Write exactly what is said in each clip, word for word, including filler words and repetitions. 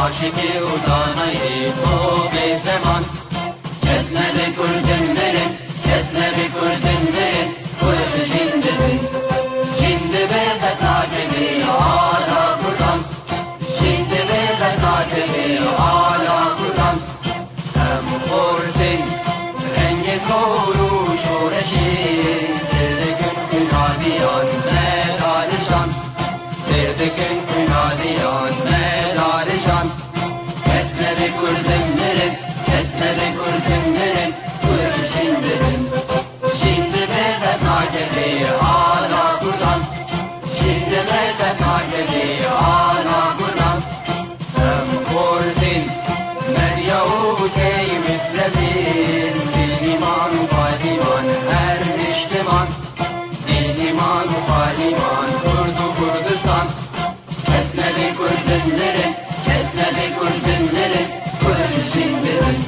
Aşikî û zanayî û bêzeman. Kes nebe kurdin mirin, kes nebe kurdin mirin, kurd jîn dibin. Jîn dibe qet nakevî ala kurdan. Jîn dibe qet nakevî ala kurdan. Em xortin rengê zor û şoreşî, sêr dikin xwînaliyan me dalijan. Sêr dikin xwînaliyan me dalijan. Kes nebe kurdin mirin, kes nebe kurdin mirin, kurd jîn dibin. Jîn dibe qet nakevî ala kurdan. Jîn dibe qet nakevî ala kurdan. Em xortin Medya û Tey Mislevîn, dîn, îman û payîman her niştiman. Dîn, îman û payîman Kurd û Kurdistan. Kes nebe kurdin mirin, kes nebe kurdin mirin, kurd jîn dibin.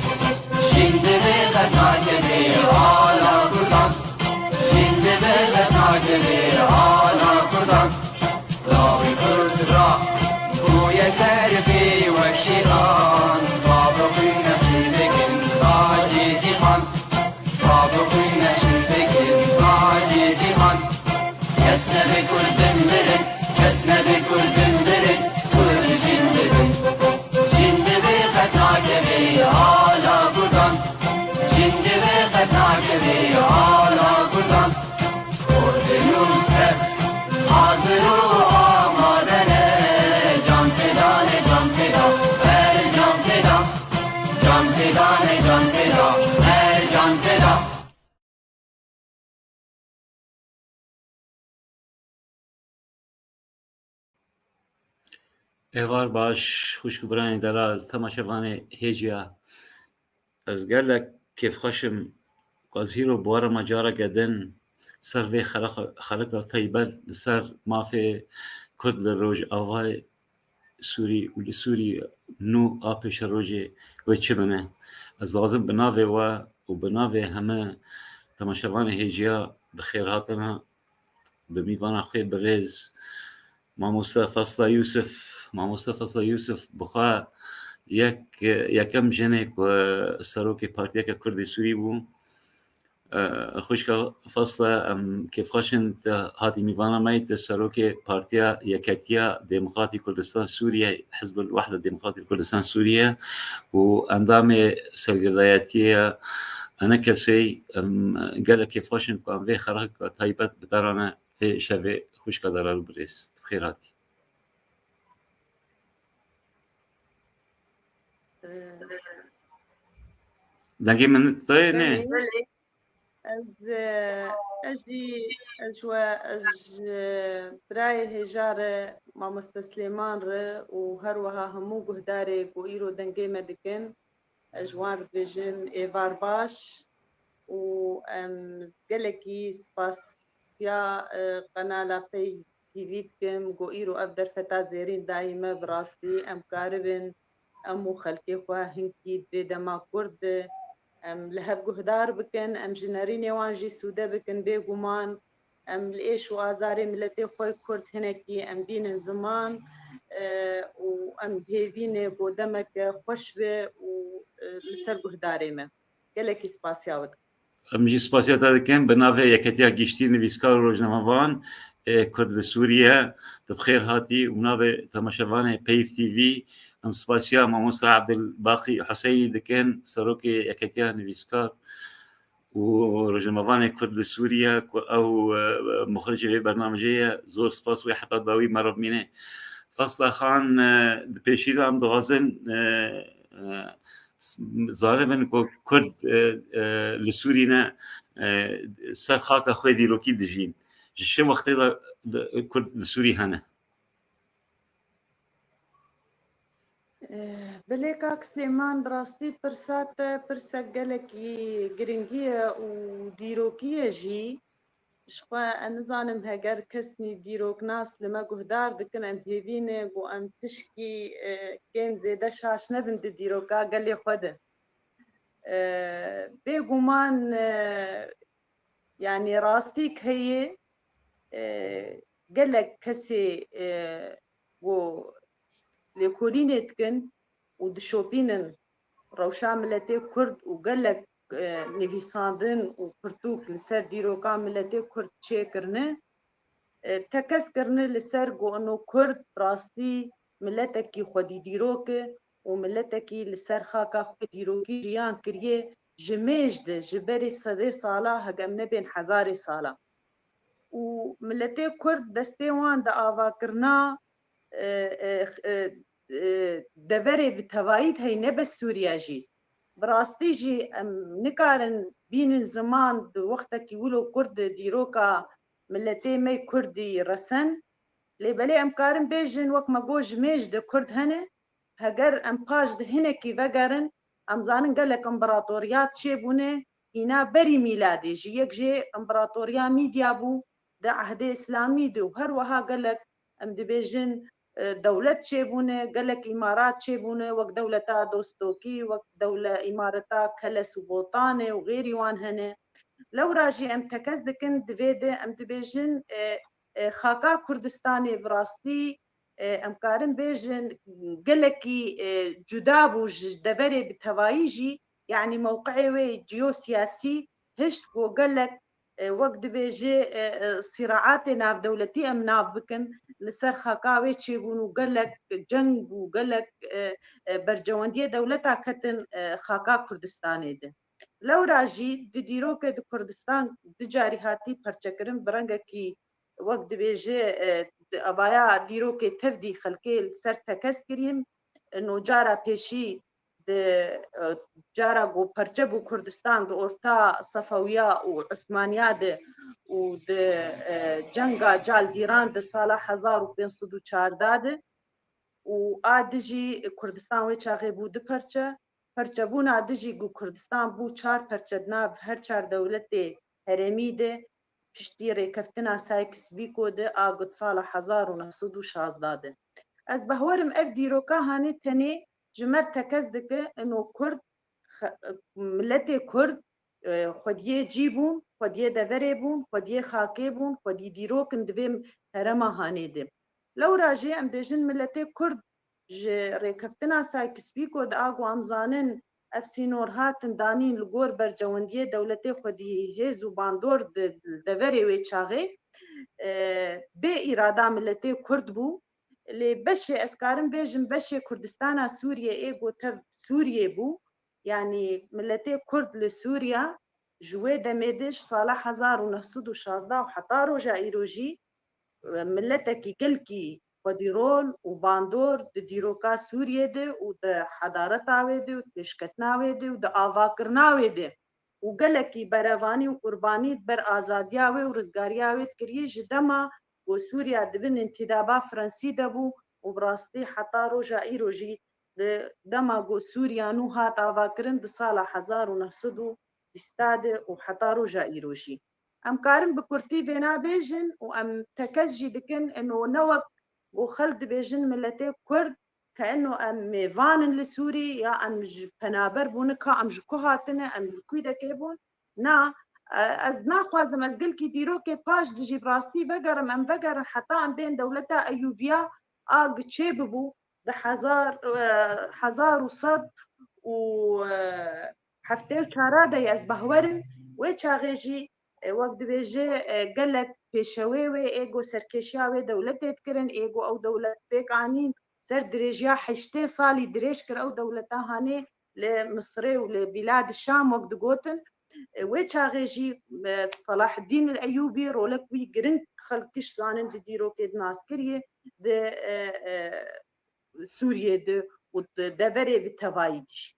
Jîn dibe qet nakevî ala kurdan. Jîn dibe qet nakevî ala kurdan. Lawê kurd ra bûye serfî wek şîran. Bavê xwîn nexşî dikin tacê cîhan. Bavê xwîn nexşî dikin tacê cîhan. Kes nebe kurdin mirin, kes nebe kurdin mirin, kurd jîn dibin. Jîn dibe qet nakevî ala kurdan. Jîn dibe qet nakevî ala kurdan. Kurdê nû tev hazir û amade ne. Can feda ne, can feda, her can feda. Can feda ne, can feda, her can feda. Êvar baş, xwişk û birayên delal, temaşevanê hêjiya. Ez gelek kêfxweş im ku ez hîro bi we re me careke din li ser vê xelek-, xeleka taybet li ser mafê Kurd li Rojavayê Sûrî û li Sûrî nû a pêşerojê wê çi bine. Ez dixwazim bi navê we û bi navê heme temaşevanê hêjiya bi xêr hatina bi mîvana xwe birêz mamoste Fasla Yûsif. Mamoste Fasla Yûsif bi xwe yek, yekem jinê ku serokê partiyeke Kurd ê Sûrî bû. Xwişka Fasla, em kêfxweş in te hatî mîvana me yî, te serokê Partiya Yeketiya Demokratî Kurdistan Sûriye, Hizbul Wehda Demokratî Kurdistan Sûriye û endamê sergirdayetiyê ye. Ene kesey, em gelek kêfxweş in ku em vê xereka taybet bi te re ne vê şevê. Xwişka delal û birêz, tu bi xêr hatî. Dengê min tê ne? Belê. Ez, e, ez jî, ez ji we, ez ji birayê hêja re, mamoste Silêman re û her wiha hemû guhdarê ku îro dengê me dikin, ez ji wan re dibêjim êvar baş û em gelekî spasiya, e, qenala Pey T V dikim ku îro ev derfeta zêrîn dayî me. Bi rastî em karibin em û xelkê xwe hinkî di vê dema Kurd de em li hev guhdar bikin, em ji nerînê wan jî sûde bikin. Bêguman em li êş û azarê miletê xwe Kurd hinekî em bînin ziman, e, û em hêvî ne ku demeke xweş be û, e, li ser guhdarê me. Gelekî spasiya we dikim. Em jî spasiya te dikin. Bi navê Yeketiya Giştî Nivîskar û Rojnamevan ê Kurd li Sûriye, tu bi xêr hatî û bi navê temaşevanê Peyv T V em spasiya mamoste Abdulbaqî Huseynî dikin, serokê Yeketiya Nivîskar û Rojnamevanê Kurd li Sûriye, ku ew, e, muxricê vê bernamejê ye. Zor spas wê heta dawî me re bimîne. Fasla Xan, e, di pêşî de em dixwazin, e, e, s-, zanibin ku Kurd, e, e, li Sûrî ne, e, ser xaka xwe dîrokî dijîn. Ji çi wextê de li, Kurd li Sûrî hene? Eh, belê kak Silêman, bi rastî pirsa te pirsek gelekî giringî ye û dîrokî ye jî. Ji xwe ez nizanim heger kesnî dîroknas li me guhdar dikin, em hêvî ne ku em tişkî, e, kêm zêde şaş nebin di dîroka gelê xwe de. E, bêguman, e, yanî rastîk heye, e, gelek kesê, e, ku lêkolînê dikin, û dişopînin rewşa miletê Kurd û gelek, e, nivîsandin û pirtûk li ser dîroka miletê Kurd çêkirine. E, tekez kirine li ser ku ino Kurd rastî miletekî xwedî dîrok e û miletekî li ser xaka xwe dîrokî jiyan kiriye ji mêj de, ji berê sedê sala, hege em nebên hezarê sala. Û miletê Kurd destê wan di avakirina, e, e, e, e, deverê bi tevayî de hey ne bes Sûriye jî. Bi rastî jî em nikarin bînin ziman di wextekî wilo Kurd di dîroka miletê me Kurdî resen. Lê belê em karin bêjin wek me got ji mêj de Kurd hene, heger em paş di hinekî vegerin, em zanin gelek împaratoriyat çêbûne, hîna berî mîladê jî yek jê împaratoriya Mîdya bû di ehdê Îslamî de û her wiha gelek em dibêjin, e, dewlet çêbûne, gelek îmarat çêbûne, wek dewleta Dostokî, wek dewle-, îmareta Keles û Botanê û xêrî wan hene. Lewra jî em tekez dikin, di vê de em dibêjin, e, e, xaka Kurdistanê bi rastî, e, em karin bêjin gelekî, e, cuda bû ji deverê bi tevayî jî, yanî mewqeyê wê ciyosiyasî hişt ku gelek, e, wek dibêje, e, e, sîraatê navdewletî em nav bikin, li ser xaka wê çêbûn û gelek ceng û gelek, e, e, bercewendiyê dewleta ketin, e, xaka Kurdistanê de. Lewra jî di dîrokê di Kurdistan du carî hatî perçekirin, bi rengekî wek dibêje, e, di avaya dîrokê tevdî xelkê li ser tekez kirîn. E, no cara pêşî di, e, cara ku perçe bû Kurdistan di orta Sefewiya û Osmaniya de û di, e, cenga Caldîran di sala hezar û pênc sed û çardeh de û a dijî Kurdistan wê çaxê bû du perçe. Perçebûna dijî ku Kurdistan bû çar perçe di nav her çar dewletê herêmî de piştî rêkeftina Sykes-Picot de a ku di sala hezar û neh sed û şazdeh de. Ez behwerim ev dîroka hanê tenê ji me re tekez dike, ino Kurd, xe-, miletê Kurd, e, xwediyê cî bûn, xwediyê deverê bûn, xwediyê xakê bûn, xwedî dîrok in di vê herêma hanê de. Lewra jî em bêjin miletê Kurd ji rêkeftina Sykes-Picot de a ku em zanin ev sînor hatin danîn li gor bercewendiyê dewletê xwedî hêz û bandor di deverê wê çaxê, e, bê îrada miletê Kurd bû. Lê beşê, ez karim bêjim, beşê Kurdistana Sûriyê ê ku tev Sûriyê bû, yanî miletê Kurd li Sûriya ji wê demê de ji sala hezar û neh sed û şazdeh û heta roja îro jî, e, miletekî gelkî xwedîrol û bandor di dîroka Sûriyê de û di hedareta wê de û di pêşketina wê de û di avakirina wê de û gelekî berevanî û qurbanî di ber azadiya wê û rizgariya wê dikiriye ji dema ku Sûriya di bin întîdaba Fransî de bû û bi rastî heta roja îro jî di dema ku Sûriya nû hat avakirin di sala hezar û neh sed û bîst de û heta roja îro jî. Em karin bi kurtî vêna bêjin û em tekez jî dikin, ino ne wek ku xelk dibêjin miletê Kurd, ke ino em mêvan in li Sûrî ya em ji penaber bûne, ka em ji ku hatine, em li kû dekê bûn. Na, e, ez naxwazim, ez gelkî dîrokê paş dijî bi rastî vegerim, em vegerin heta em bên dewleta Eyûbiya a gi çê bibû di hezar, e, hezar û sed û, e, heftê û çar de ye, ez behwerim wê çaxê jî, e, wek dibêje, e, gelek pêşewê wê ê ku serkêşiya wê dewletê dikirin, ê ku ew dewlet pêk anîn, ser dirêjiya heştê salî dirêj kir ew dewleta hanê li Misirê û li Bîlad Şam wek digotin. E, wê çaxê jî, e, Selaheddîn el Eyûbî rolek wî giring xelk kişt zanin di dîrokê di naskiriyê di, e, e, Sûriyê de û di deverê bi tevayî de jî.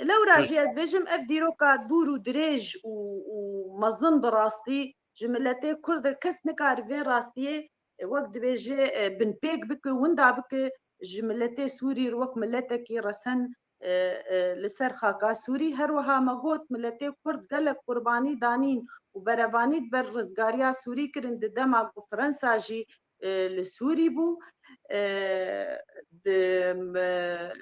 Lewra jî ez bêjim ev dîroka dûr û dirêj û, û mezin bi rastî ji miletê Kurd re kes nikare vê rastiyê, e, wek dibêje, e, binpêk bike, winda bike, ji miletê Sûrî re wek miletekî resen, e, e, li ser xaka Sûrî. Her wiha me got, miletê Kurd gelek qurbanî danîn û berevanî di ber rizgariya Sûrî kirin di dema ku Fransa jî, e, li Sûrî bû. E, di, e,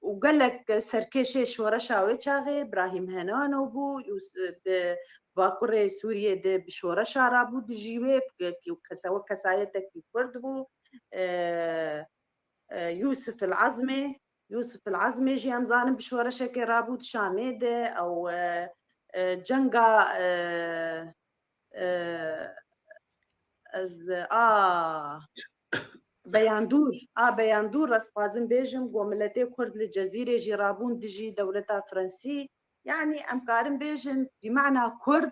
û gelek serkêşê şoreşa wê çaxê Brahîm Henano bû, Yûs-, di Bakurê Sûriyê de bi şoreşa rabû dijî wê, ke-, ke-, kesa-, wek kesayetekî Kurd bû. E, e, Yûsif el Azmê, Yûsif El Ezmê jî em zanin bi şoreşekê rabû di Şamê de, ew, e, e, cenga, e, e, ez, a, Beyandûr, a Beyandûr, ez dixwazim bêjim, ku miletê Kurd li Cezîrê jî rabûn dijî dewleta Fransî. Yanî em karin bêjin, bîmana Kurd,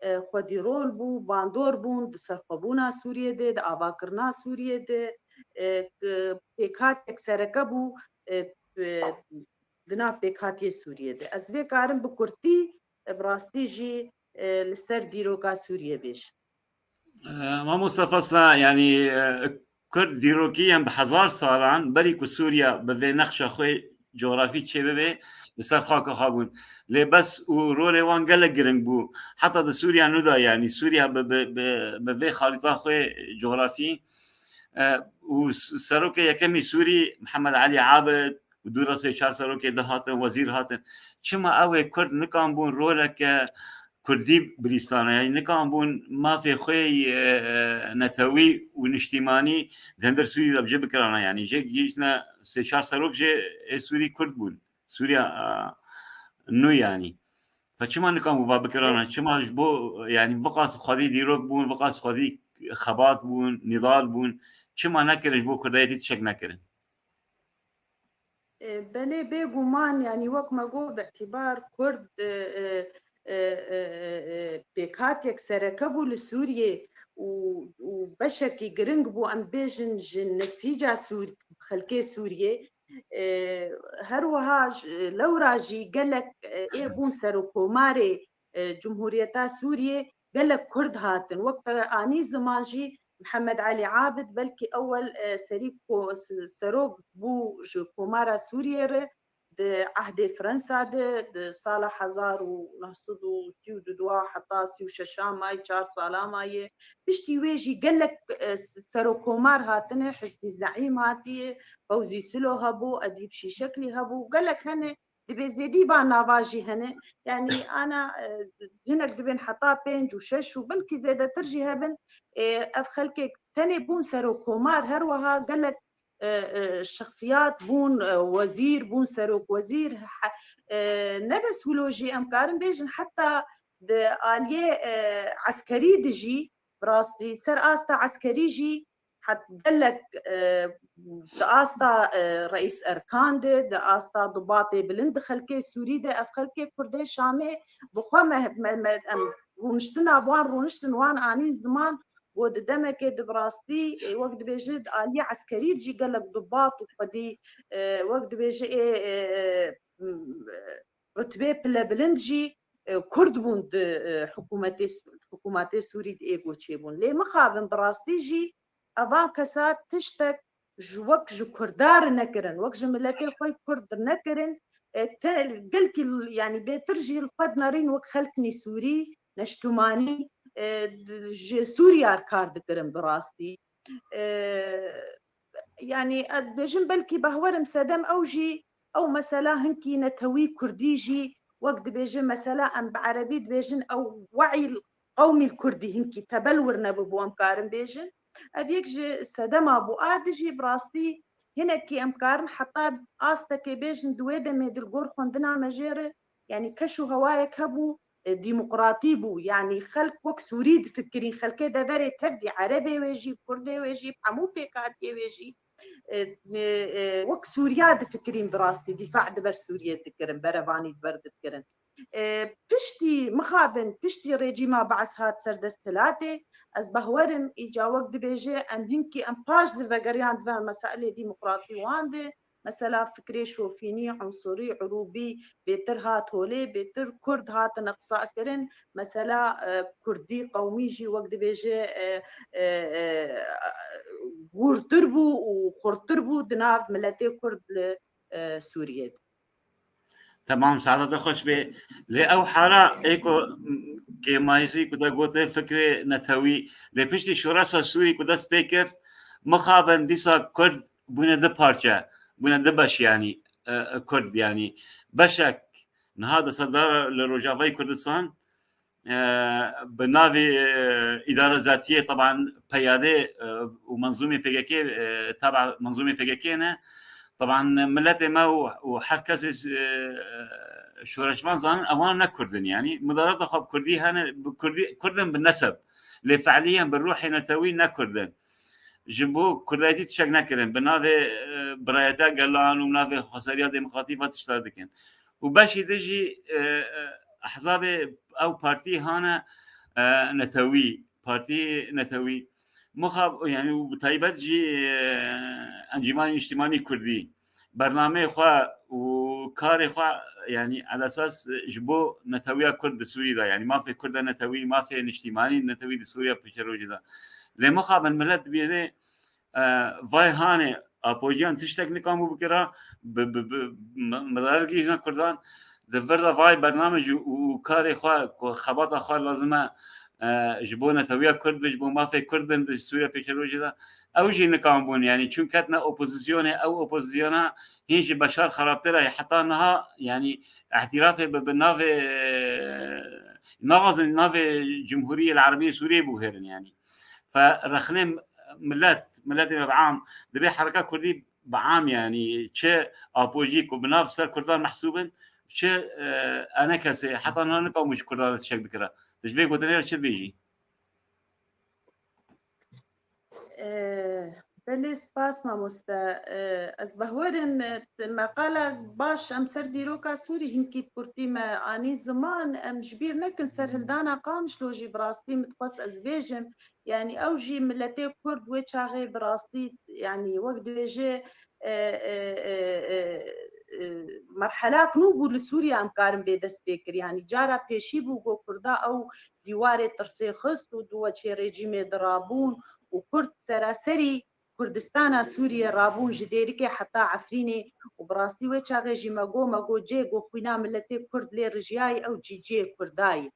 e, xwedî rol bû, bandor bûn di serxwebûna Sûriyê de, di avakirina Sûriyê de, e, k-, pêkhatek sereke bû, e, e, di nav pêkhatiye Sûriyê de. Ez vê karim bi kurtî, e, bi rastî jî, e, li ser dîroka Sûriyê bêjim. E, Mamoste Fasla, yanî, e, Kurd dîrokî yên bi hezar salan berî ku Sûriya bi vê nexşa xwe cografî çêbibe, li ser xaka xwe bûn. Lê bes û rolê wan gelek giring bû. Heta di Sûriya nû de, yanî Sûriya bi, bi, bi, bi vê xarîta xwe cografî, e, û s-, serokê yekemî Sûrî Mihemed Elî Abid û dû re sê çar serokê di hatin, wezîr hatin. Çima ew ê Kurd nikan bûn roleke Kurdî bilîstana, yanî nikan bûn mafê xwe yê, e, netewî û niştîmanî di hundir Sûrî de bi cih bikirana, yanî jê gihîştine sê çar serok jê ê Sûrî Kurd bûn. Sûriya, e, nû yanî. Fe çima nikan bû va bikirana? Çima ji bo, yanî viqas xwedî dîrok bûn, viqas xwedî xebat bûn, nîdal bûn? Çima nekirin ji bo Kurdayetî tiştek nekirin? E, belê, bêguman, yanî wek me got, bi îtîbar Kurd, e, e, e, e, e, pêkhatiyek sereke bû li Sûriyê û, û beşekî giring bû, em bêjin, ji nesîca Sûr-, xelkê Sûriyê. E, her wiha ji, lewra jî gelek, e, ê bûn serokkomarê, e, Cumhuriyeta Sûriyê, gelek Kurd hatin. Wek te anî ziman jî Mihemed Elî Abid belkî ewel, e, serî ko-, s-, serok bû ji Komara Sûriyê re di ehdê Fransa de, di sala hezar û neh sed û sî û du heta sî û şeş a mayê, çar sala mayê. Piştî wê jî gelek, e, s-, serokkomar hatine, Hizbî Zeîm hatiye, Fewzî Silo hebû, Edîb Şîşeklî hebû, gelek hene. Dibê zêdî van nava jî hene. Yanî ana, e, hinek dibên heta pênc û şeş û belkî zêdetir jî hebin. E, ev xelkê tenê bûn serokkomar, her wiha gelek, e, e, şexsiyat bûn, e, wezîr bûn, serokwezîr. He-, e, ne bes wilo jî em karin bêjin heta di aliyê, e, eskerî de jî bi rastî ser asta eskerî jî het gelek, e, di asta, e, Reîs Erkan de, di asta dubatê bilind di xelkê Sûrî de, ev xelkê Kurdê Şamê bi xwe me, me, me, em rûniştina wan rûniştin, wan anîn ziman, ku di demekê de bi rastî, e, wek dibêje di aliyê eskerî de jî gelek dubat û xwedî, e, wek dibêje ê, e, e, rutbê pilebilind jî, e, Kurd bûn di, e, hikûmetê, hikûmetê Sûrî de ê ku çêbûn. Lê mixabin bi rastî jî evan kesa tiştek ji wek ji Kurda re nekirin, wek ji miletê xwe Kurd re nekirin. E, te, gelkî, yanî bêtir jî li xwe dinerîn wek xelknî Sûrî, neştûmanî, e, di, ji Sûriya re kar dikirin bi rastî. E, yanî ez dibêjim belkî behwerim sedem ew jî, ew mesela hinkî netewî kurdî jî, wek dibêje mesela em bi erebî dibêjin ew we'î qewmî kurdî hinkî tebelwir nebûbû, em karin bêjin. Ev yek ji sedema bû. A di jî bi rastî hinekî em karin heta astekê bêjin di wê demê di li gor xwendina me jê re, yanî keş û hewayek hebû, e, demokratî bû. Yanî xelk wek Sûrî difikirîn, xelkê deverê tev dî, Erebê wê jî, Kurdê wê jî, hemû pêkhatiyê wê jî, e, e, e, wek Sûriya difikirîn bi rastî, dîfa di ber Sûriyê dikirin, berevanî di ber dikirin. E, piştî, mixabin, piştî rejîma Be'es hat ser desthilatê, ez behwerim, îca wek dibêje, em hinkî, em paş di vegeriyan di ve meselê demokratî wan de, mesela fikrê şofînî, unsurî, urûbî bêtir hat holê, bêtir Kurd hatine qisakirin. Mesela, e, Kurdî qewmî jî wek dibêje, e, e, e, gûrtir bû û xurtir bû di nav miletê Kurd li, e, Sûriyê de. Temam, saeta te xweş bê. Lê ew hara ê ku kêmayîsî ku te gote fikrê netewî, lê piştî şoreşa Sûrî ku dest pê kir, mixabin dîsa Kurd bûne du parçe, bûne du beş, yanî, e, e, Kurd, yanî beşek niha destedar li Rojavayê Kurdistan, e, bi navê, e, îdare zatiyê, teban peyadê, e, û menzûmê P K K, e, taba menzûmê P K K ne. Taban miletê me û, û her kesê, e, şoreşvan zanin, ewan ne Kurd in, yanî midarata xwe bi Kurdî hene, bi Kurdî, Kurd in bi neseb. Lê fe'liyen bi ruhê netewî ne Kurd in. Ji bo Kurdayetî tiştek nekirin. Bi navê, e, birayeta gelan û navê xweseriya demokratî ve tişta dikin. Û beşî din jî, e, e, ehzabê ew partî hane, e, netewî, partî netewî. Mixab, yanî û bi taybet jî, e, Encûmenê Niştimanî Kurdî bernameyê xwe û karê xwe, yanî elesas ji bo netewiya Kurd di Sûrî de, yanî mafê Kurda netewî, mafê niştimanî netewî di Sûriya pêşerojê de. Lê mixabin milet dibîne, e, vay hanê apojiyan tiştek nikan bû bikira, bi, bi, bi, me-, medarek jî jina Kurdan, di vir de vay bername jî û, û karê xwe, ku xebata xwe lazim e, e, ji bo netewiya Kurd be, ji bo mafê Kurd bin di Sûriya pêşerojê de, ew jî nikan bûn, yanî çûn ketine opozisyonê, ew opozisyona hîn ji Beşar xerabtir e, heta niha, yanî îtirafê bi, bi navê, e, naxwazin navê Cumhuriyê El Erebiyê Sûriyê biguherin, yanî. Fe rexnê milet, miletê me bi am, dibê hereka Kurdî bi am, yanî çi apojî ku bi nav ser Kurdan mehsûb in, çi, e, enekesê, heta niha nikan bû ji Kurdan re tiştek bikira. Tu ji vê gotinê re çi dibêjî? E, belê, spas mamoste. E, ez behwerim, e, t-, meqala baş em ser dîroka Sûrî hinkî bi kurtî me anî ziman, em ji bîr nekin serhildana Qamişlo jî bi rastî min dixwest ez bêjim. Yanî ew jî miletê Kurd wê çaxê bi rastî, yanî wek dibêje, e, e, e, e, e, merhelak nû bû li Sûriye em karin bê dest pê kir. Yanî cara pêşî bû ku Kurda ew dîwarê tirsê xist û di weçê rejîmê de rabûn û Kurd seraserî Kurdistana Sûriye rabûn ji Dêrikê heta Efrînê û bi rastî wê çaxê jî me got, me got cê ku xwîna miletê Kurd lê rijiyayî ew jî cihê Kurda ye.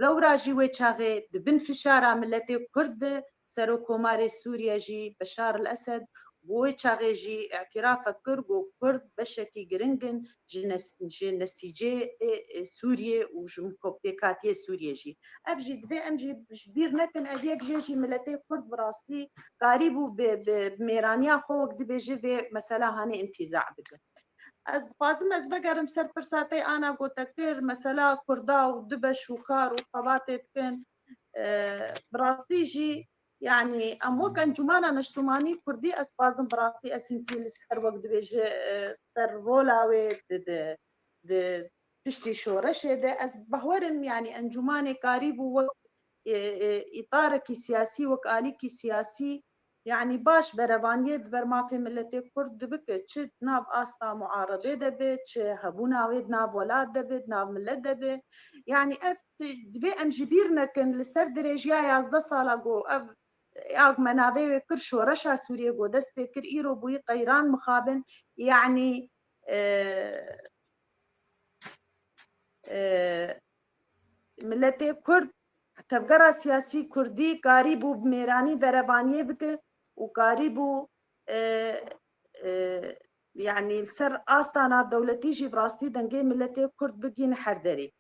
Lewra jî wê çaxê di bin fişara miletê Kurd de Serokkomarê Sûriye jî Beşar el Esed bo wê çaxê jî îtirafek kir ku Kurd beşekî giring in ji nes-, ji nesîcê, ê, ê, Sûriyê û ji pêkhatiyê Sûriyê jî. Ev jî divê em jî ji bîr nekin, ev yek jê jî miletê Kurd bi rastî karîbû bi, bi, bi mêraniya xwe wek dibêje vê mesela hanê întîza bike. Ez dixwazim ez vegerim ser pirsa te ana gote kir, mesela Kurda û du beş û kar û xebatê dikin. E, bi rastî jî Yanî em wek Encûmena Niştimanî Kurdî, ez dixwazim bi rastî ez hinkî li ser wek dibêje, e, ser rola wê di, di, di piştî şoreşê de. Ez behwerim, yanî encûmanê karîbû wek, e, e, îtarekî siyasî, wek alîkî siyasî, yanî baş berevaniyê di ber mafê miletê Kurd dibike, çi di nav asta muaredê de be, çi hebûna wê di nav welat de be, di nav milet de be. Yanî ev divê em ji bîr nekin, li ser dirêjiya yazdeh sala ku ev, ya ku me navê wê kir şoreşa Sûriyê ku dest pê kir, îro bûyî qeyran mixabin, yanî, e, e, miletê Kurd, tevgera siyasî Kurdî karîbû bi mêranî berevaniyê bike û karîbû, e, e, yanî li ser asta navdewletî jî bi rastî dengê miletê Kurd bigihîne her derê.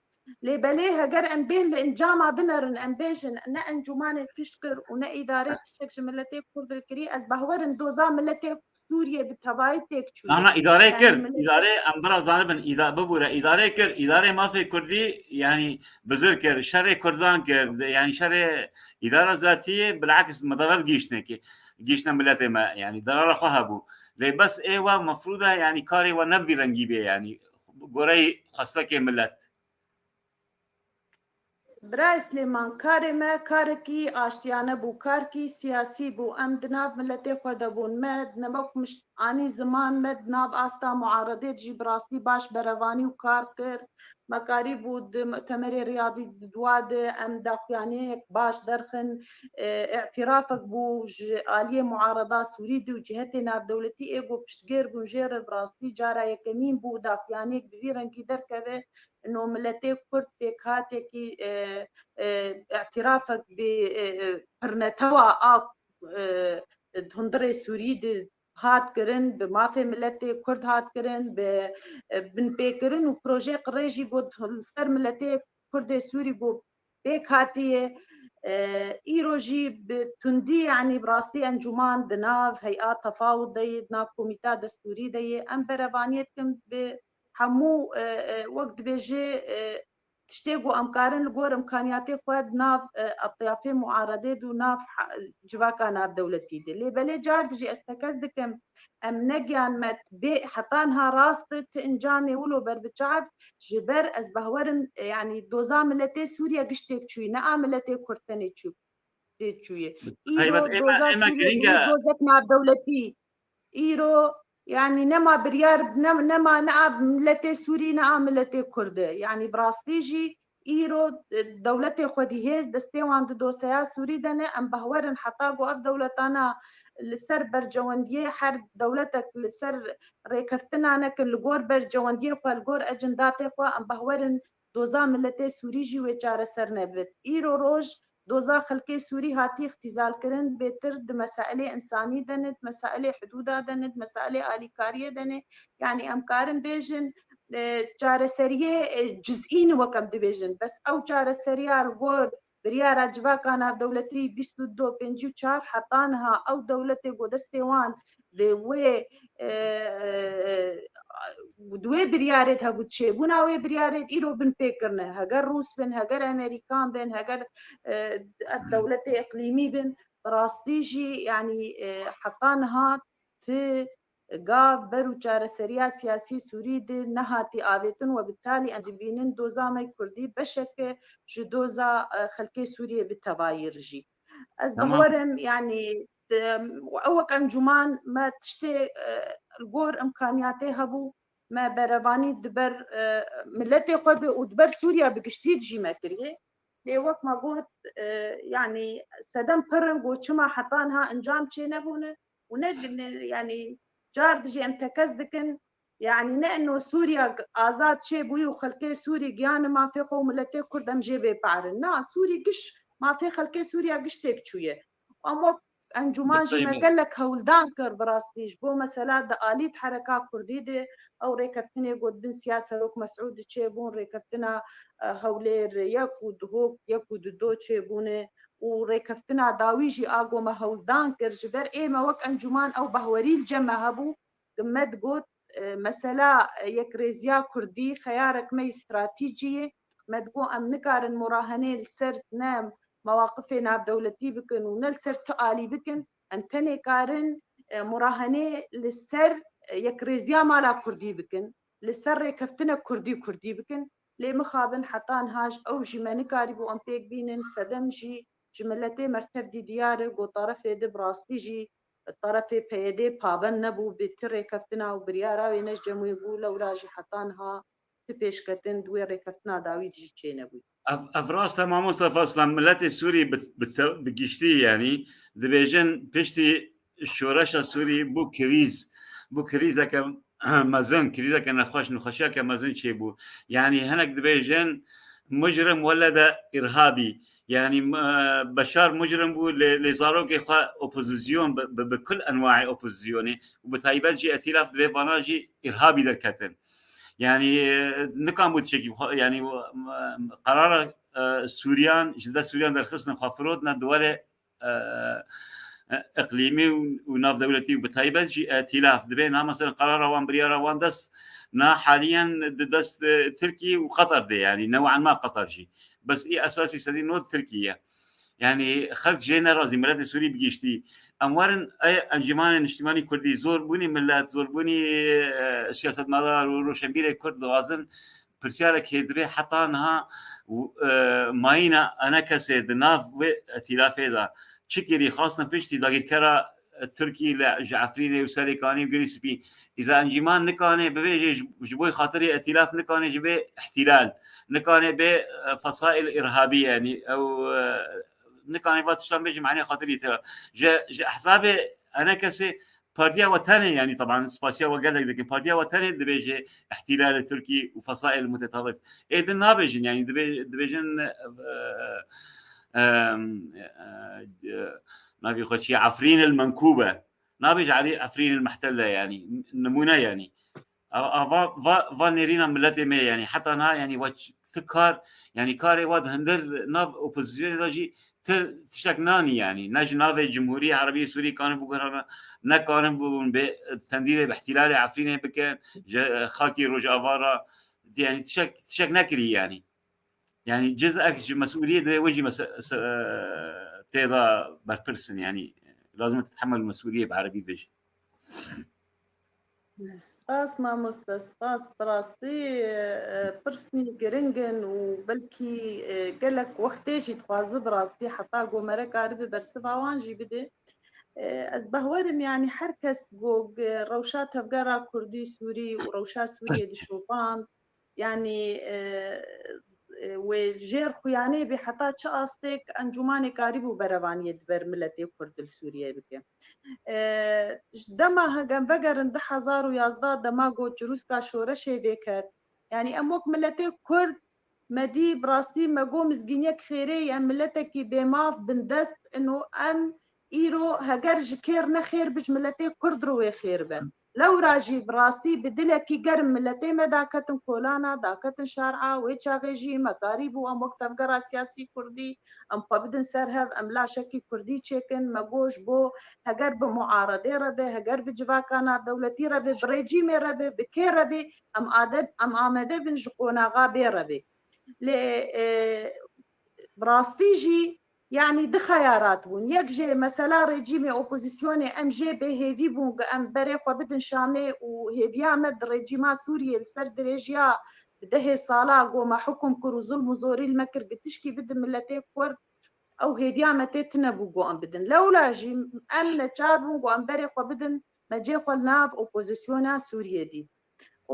Lê belê heger em bên li encama binerin, em bêjin ne encûmanê tişt kir û ne îdarê tiştek ji miletê Kurd re kirî, ez behwerim doza miletê Sûriyê bi tevayî têk çûye. Na, na, îdare kir. Îdare, em bira zanibin, îda-, bibûre, îdare kir. Îdarê mafê Kurdî, yanî bizir kir, şerê Kurdan kir, yanî şerê îdara zatiyê, bilakis medarat gihîştine kir, gihîştine miletê me, yanî darara xwe hebû. Lê bes ê wa mefrûd e, yanî karê wa ne bi vî rengî bê, yanî goreyê xwestekê milet. Birayê Silêman, karê me karekî aştiyane bû, karkî siyasî bû. Em di nav miletê xwe de bûn. Me di nav mişt-, anî ziman, me di nav asta muaredê de jî bi rastî baş berevanî û kar kir. Me karîbû di Mutemerê Riyadî di dua de em daxuyaniyek baş derxin. E, îtirafek bû ji aliyê muareda Sûrî de û cihetê navdewletî ê ku piştgêr bûn jê re bi rastî cara yekemîn bû daxuyaniyek bi vî rengî derkeve. No miletê Kurd pêkhatiyekî, e, e, îtirafek bi, e, e, pirnetewa a, e, hundirê Sûrî de hat kirin, bi mafê miletê Kurd hat kirin, bi, e, binpêkirin û projeyê qirê jî got li ser miletê Kurdê Sûrî got pêk hatiye. E, îro jî bi tundî, yanî bi rastî encûman di nav hey'a tefawud de yê, di nav komîta destûrî de yê, em berevaniyê dikin bi hemû, e, e, wek dibêje, e, tiştê ku em karin li gor imkaniyatê xwe di nav, e, etyafê muaredê de û nav ha-, civaka navdewletî de. Lê belê car dijî ez tekez dikim, em negiyan me bê heta niha rast e, ti encamê wilo ber bi çav, ji ber ez behwerim, e, yanî doza miletê Sûriye giş têk çûyî, ne a miletê Kurd tenê çû-, tê çûyî. Îro taybet ême, doza ême Sûriye giring e. Dozek navdewletî. Îro, yanî nema biryar, ne, nema ne a miletê Sûrî, ne a miletê Kurd e. Yanî bi rastî jî îro, e, dewletê xwedî hêz destê wan di doseya Sûrî de ne. Em behwerin heta ku ev dewletana li ser bercewendiyê her dewletek li ser rêkeftina nekin, li gor bercewendiyê xwe, li gor ecindatê xwe, em behwerin doza miletê Sûrî jî wê çareser nebit. Îro roj doza xelkê Sûrî hatî îxtîzalkirin, bêtir di mesailê însanî de ne, di mesailê hidûda de ne, di mesailê alîkariyê de ne. Yanî em karin bêjin, e, çareseriyê, e, cizî ne wek em dibêjin. Bes ew çareseriya li gor biryara civaka navdewletî bîst û du, pêncî û çar heta niha ew dewletê ku destê wan di wê, e, e, di wê biryarê de hebû, çêbûna wê biryarê de îro binpê kirine. Heger Rûs bin, heger Amerîkan bin, heger, e, ev dewletê iqlîmî bin, bi rastî jî, yanî, e, heta niha ti gav ber û çareseriya siyasî Sûrî de nehatî avêtin, we bi talî em dibînin doza me Kurdî beşeke ji doza, e, xelkê Sûriyê bi tevayî rijî. Ez Tamam. Behwerim, yanî, em, ew wek encûman me tiştê, e, li gor imkaniyatê hebû, me berevanî di ber, e, miletê xwe de û di ber Sûriya bi giştî de jî me kiriye. Lê wek me got, e, yanî sedem pir in ku çima heta niha encam çênebûne û ne, ne, yanî car dijî em tekez dikin, yanî ne eno Sûriya azad çêbûyî û xelkê Sûrî giyanî mafê xwe û miletê Kurd em jê bê parin. Na, Sûrî giş, mafê xelkê Sûriya giş têk çûye. Em wek encûman jî me Bixeyne. Gelek hewldan kir bi rastî ji bo mesela di alî di hereka Kurdî de ew rêkeftinê got bin siya Serok Mesûd çêbûn, rêkeftina, e, Hewlêr yek û Duhok yek û dudo çêbûne û rêkeftina dawî jî a ku me hewldan kir ji ber ê me wek encûman ew bahwerî li cem me hebû, me digot, e, mesela, e, yekrêziya Kurdî xeyarek me yî stratîcî ye. Me digot em nikarin murahenê li ser ne mewaqifê navdewletî bikin û ne li ser tu alî bikin. Em tenê karin, e, murahenê li ser, e, yekrêziya mala Kurdî bikin, li ser rêkeftina Kurdî Kurdî bikin. Lê mixabin heta niha ji ew jî me nikarîbû em pêk bînin, sedem jî ji miletê mertevdî diyar e, ku terefê di bi rastî jî terefê P Y D pabend nebû bi ti rêkeftina û biryara wê ne ji cem wê bû, lewra jî heta niha ti pêşketin di wê rêkeftina dawî de jî çênebû. Ev, ev rast e mamoste Faslan, miletê Sûrî bi, bi te-, bi giştî, yanî dibêjin piştî şoreşa Sûrî bû krîz, bû krîzeke mezin, krîzeke nexweş, nexweşiyeke mezin çêbû. Yanî hinek dibêjin mujrim welede îrhabî. Yanî, e, Beşar mujrim bû, lê, lê zarokê xwe opozîsyon bi, bi, bi kul enwaê opozîsyonê û bi taybet jî etîlaf di vê vana jî îrhabî derketin. Yanî, e, nikan bû tiştekî xwe, yanî, e, qerara, e, Sûriyan, ji dest Sûriyan derxistin xwe firotine di warê, e, e, iqlîmî û, û navdewletî û bi taybet jî etîlaf dibe. Na mesela qerara wan, biryara wan dest, na haliyen di dest, e, Tirkî û Qatar de, yanî new'an ma Qatar jî. Bes î esasî sedî nod Tirkî ye. Yanî xelk jê nerazî, miletê Sûrî bi giştî. Em werin ey Encûmanê Niştimanî Kurdî, zorbûnî milet, zorbûnî, e, siyasetmedar û roşenbîrê Kurd dixwazin pirsyarek hê dibe heta niha, e, mayîna enekesê di nav vê etîlafê de çi kirî, xastin piştî dagîrkera Tirkî li, ji Efrînê û Serêkanî û Girîspî, îza encîman nikane bibêje ji, ji bo xatirê etîlaf nikane ji bê ihtilal, nikane bê, e, fesail irhabî, yanî ew, e, nikane va tiştan bêje manê xatirî tira. Ji, ji ehzabê enekesê partiya we tenê, yanî teban spasiya we gelek dikin, partiya we tenê dibêje ihtilal Tirkî û fesail mutetarif. Ê din nabêjin, yanî dibê-, dibêjin, e, e, e, e, navê xwe çi ye? Efrîn el menkûbe. Nabêje Elî Efrîn el mehtelle, yanî nimûne, yanî. A, a, va, va, va nêrîna miletê me, yanî heta niha, yanî wa ç-, ti kar, yanî karê wa di hundir nav opozîsyonê de jî Ti tiştek nanî, yanî ne ji navê Cumhuriyê Erebî Sûrî karin bû guherana, ne karin bûn bê tendîrê bi ihtilalê Efrînê bikin, ji xakî Rojava re, yanî tiştek, tiştek nekirî yanî. Yanî cizek ji mesûliyê divê wê jî mese-, se-, tê de berpirs in, yanî lazim e titehemel mesûliyê bi erebî bêjî. Spas mamoste, spas. Bi rastî, e, pirsî giring in û belkî, e, gelek wextê jî dixwazi bi rastî heta ku mere karibe bersiva wan jî bide. E, ez behwerim, yanî her kes ku rewşa tevgera Kurdî Sûrî û rewşa Sûriyê dişopand, yanî, e, e, wê jêr xuyanê bê heta çi astêk encûmanê karîbû berevaniyê di ber miletê Kurd li Sûriyeyê bike. E, ji dema hegem vegerin du hezar û yazdeh dema ku çirûska şoreşê vêket. Yanî em wek miletê Kurd me dî bi rastî me got mizgîniyek xêrê ye, em miletekî bêmaf bindest in û em îro heger ji kêr ne xêr bi ji miletê Kurd re wê xêr be. Lewra jî bi rastî bi dilekî germ miletê me daketin kolana, daketin şar'a, wê çaxê jî me karîbû em wek tevgera siyasî Kurdî em xwe bidin ser hev, em laşekî Kurdî çêkin, me got ji bo heger bi muaredê re be, heger bi civaka navdewletî re be, bi rejîmê re be, bi kê re be, em ade-, em amade bin ji qonaxa bê re be. Lê, e, bi rastî jî, yanî du xeyarat bûn. Yek jê mesela rejîmê opozisyonê em jê bêhêvî bûn ku em berê xwe bidin Şamê û hêviya me di rejîma Sûriyê li ser dirêjiya bi dehê sala ku me hukum kir û zulm û zorî li me kir, ku tişkî bidin miletê Kurd, ew hêviya me tê tune bû ku em bidin. Lewla jî em neçar bûn ku em berê xwe bidin, me cê xwe li nav opozisyona Sûriyê dît.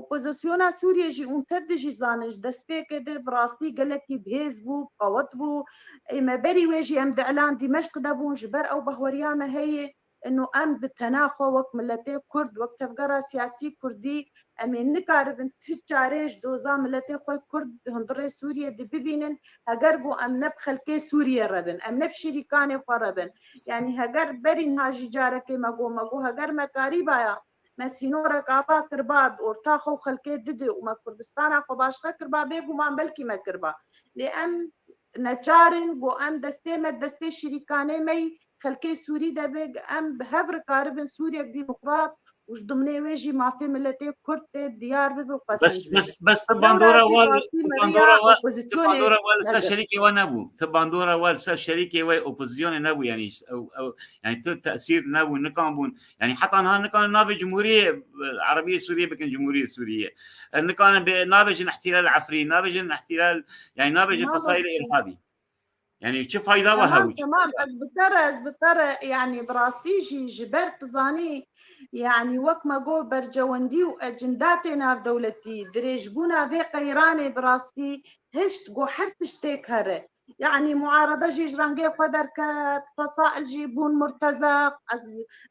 Opozisyona Sûriyê jî hûn tev de jî zanin, ji destpêkê de bi rastî gelekî bihêz bû, qewet bû. Ê me berî wê jî em di elan Dîmeşq de bûn, ji ber ew bahweriya me heye, ino em bi tena xwe wek miletê Kurd, wek tevgera siyasî Kurdî, em ê nikaribin ti çarê ji doza miletê xwe Kurd di hundirê Sûriyê de bibînin, heger ku em ne bi xelkê Sûriyê re bin, em ne bi şirîkanê xwe re bin. Yanî heger berî niha jî carekê me got, me got, heger me karîbaya, me sînorek ava kirba, orta xwe û xelkê dide û me Kurdistana xwe başqe kirba, bêguman belkî me kirba. Lê em neçar in, got, em destê me destê şirîkanê me yî xelkê Sûrî de be, em bi hev re karibin Sûriyek demokrat û ji dimnê wê jî mafê miletê Kurd tê diyar bibe û Bes, qezenc bibe. bes, bes ti Lewra bandora jî wa, rastî ti me bandora riya wa, ti opozisyonê bandora wa li ser negir. şerîkê we nebû. Ti bandora wa li ser şerîkê we opozisyonê nebû, yanî ew, ew, yanî tu tesîr nebû, nikan bûn. Yanî heta niha nikanin navê Cumhuriyê, e, Erebiyê Sûriyê bikin Cumhuriyê Sûriyê. E, nikanin bê, nabêjin ihtilal Efrîn, nabêjin ihtilal, yanî nabêjin Nabêjin. fesaîlê îrhabî. Yanî çi fayda we Temam, hebû, çi temam. fayda? Ez bi te re, ez bi te re, yanî bi rastî jî ji ber tu zanî, yanî wek me got bercewendî û ecindatê navdewletî, dirêjbûna vê qeyranê bi rastî hişt ku her tiştêk here. Yanî muarede jî ji rengê xwe derket, fesail jî bûn murtezek. Ez,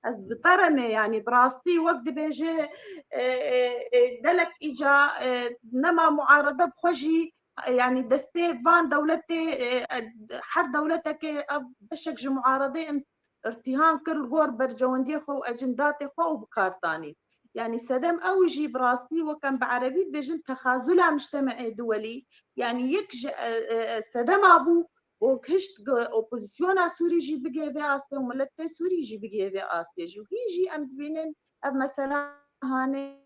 ez bi te re me, yanî bi rastî wek dibêje, e, e, e, gelek îca, e, nema muarede bi xwe jî, yanî destê van dewletê, e, e, her dewleteke ev beşek ji muaredê in irtîhan kir li gor bercewendiyê xwe û ecindatê xwe û bi kar tanî. Yanî sedem ew jî bi rastî wek em bi erebî dibêjin texazula mictemeê duwelî, yanî yek ji, e, e, e, sedema bû, got hişt ku opozisyona Sûrî jî bigê vê astê û miletê Sûrî jî bigê vê astê jî. Û hîn jî em dibînin ev mesela hanê,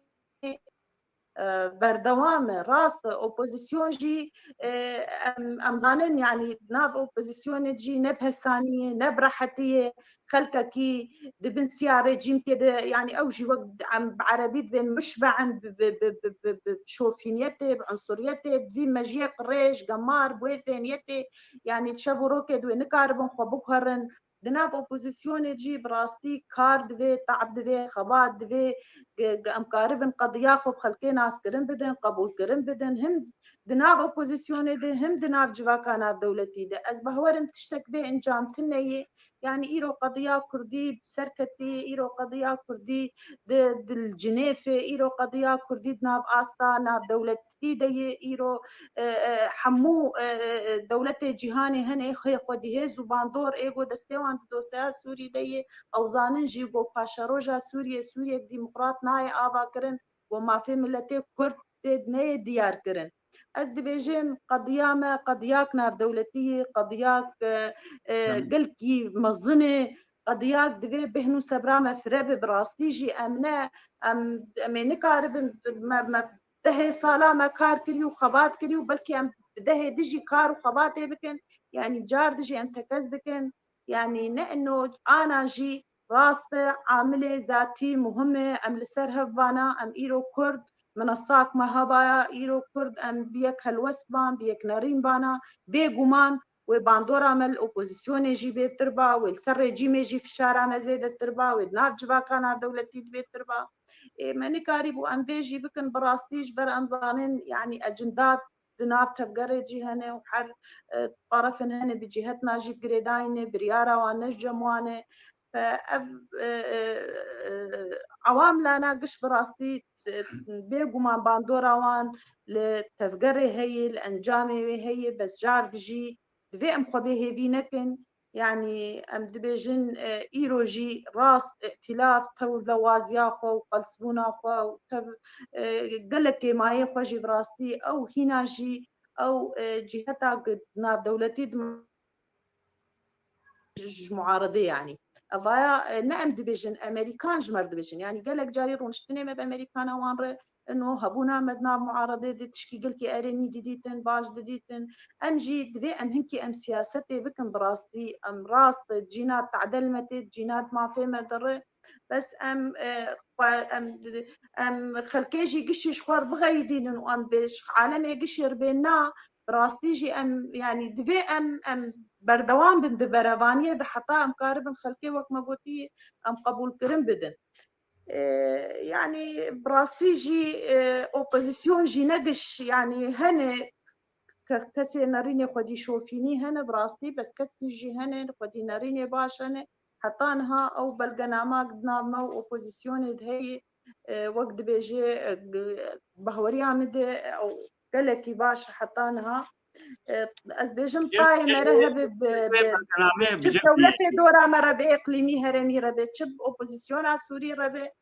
e, berdewam e. Rast e, opozisyon jî, e, em, em zanin, yanî nav opozisyonê jî ne bi hesanî ye, ne bi rehetî ye. Xelkekî di bin siya rejîmkê de, yanî ew jî wek em bi erebî dibên muşbe'in bi, bi, bi, bi, bi, bi şofîniyetê, bi unsuriyetê, bi vî mejiyê qirêj, gemar, bi wê fêniyetê, yanî şev û rokê di wê nikaribin xwe biguherin. Di nav opozisyonê jî bi rastî kar divê, tab divê, xebat divê, ge-, ge-, em karibin qediya xwe bi xelkê naskirin bidin, qebûlkirin bidin. Him di nav opozisyonê de, him di nav civaka navdewletî de. Ez bawer im tiştek bê encam tune yê. Yanî îro qediya Kurdî bi ser ketî, îro qediya Kurdî di, di li Cinêfê, îro qediya Kurdî di nav asta navdewletî de ye, îro, e, e, hemû, e, e, dewletê cîhanê hene xwe dihêz û bandor ê ku destê wan di dosyaya Sûrî de ye. Ew zanin jî ku paşeroja Sûriyê, Sûriyek demokrat nayê ava kirin, ku mafê miletê Kurd tê neyê diyar kirin. Ez dibêjim qediya me qediyek navdewletî ye, qediyek, e, e, Tamam. gelkî mezin e, qediyek divê bêhn û sebra me fire be. Bi rastî jî em ne, em, em ê nikaribin, me, me dehê sala me kar kirî û xebat kirî û belkî em bi dehê din jî kar û xebatê bikin. Yanî car din jî em tekez dikin. Yanî ne ino ana jî rast e, amilê zatî muhim e, em li ser hev vana, em îro Kurd, minastak me hebaya, îro Kurd em bi yek helwest ban, bi yek nerîn bana, bêguman wê bandora me li opozisyonê jî bêtir ba, wê li ser rejîmê jî fişara me zêdetir ba, wê di nav civaka navdewletî de bêtir ba. Ê, me nikarîbû em vê jî bikin, bi rastî ji ber em zanin, yanî ecinda di nav tevgerê jî hene û her, e, tarafin hene bi cîhetina jî girêdayî ne, biryara wan ne ji cem wan e. Fe ev, e, e, e, ewam lana giş bi rastî, e, bêguman bandora wan li tevgerê heye, li encamê wê heye, bes car dijî divê em xwe bê hêvî nekin. Yanî em dibêjin, e, îro jî rast îtîlaf tewlewaziya xwe û qelsbûna xwe û tev, e, gelek kêmayê xwe jî bi rastî ew hîna jî ew, e, cîheta navdewletî di ji muaredê, yanî. Evaya, e, ne em dibêjin, Emerîkan ji me re dibêjin. Yanî gelek carî rûniştinê me bi Emerîkana wan re ino hebûna me di nav muaredê de tişkî gelkî erênî didîtin, baş didîtin. Em jî divê em hinkî em siyasetê bikin bi rastî, em rast cîna tadel me tê, cîna mafê me diri. Bes em, e, xwe, em, em xelkê jî gişî ji xwe re bixeyidînin û em bê ji alemê gişî re bê na, bi rastî jî em, yanî divê em, em berdewam bin di berevaniyê de heta em karibin xelkê wek me gotî em qebûlkirin bidin. E, yanî bi rastî jî, e, opozîsyon jî ne giş, yanî hene ke-, kesê nerînê xwedî şofînî hene bi rastî, bes kesî jî hene xwedî nerînê baş hene. Heta niha ew belgenama di nav me û opozîsyonê de heye, e, wek dibêje, e, g-, bahweriya min de ew gelekî baş e heta niha. E, ez bêjim tayê me re hebe bi, bi, çi dewletê dora me re be, îqlîmî herêmî re be, çi opozîsyona Sûrî re be,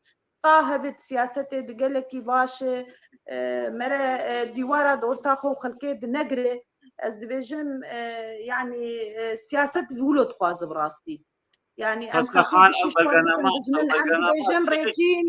ta hebe di siyasetê de gelekî baş e, e, me re, e, dîwara di orta xwe û xelkê de negire. Ez dibêjim, e, yanî, e, siyaset wilo dixwaze bi rastî. Yanî em Fasla xelkê Xan, gişî ev şor belgenama, bikin, dijmin ev em belgenama dibêjin rejîm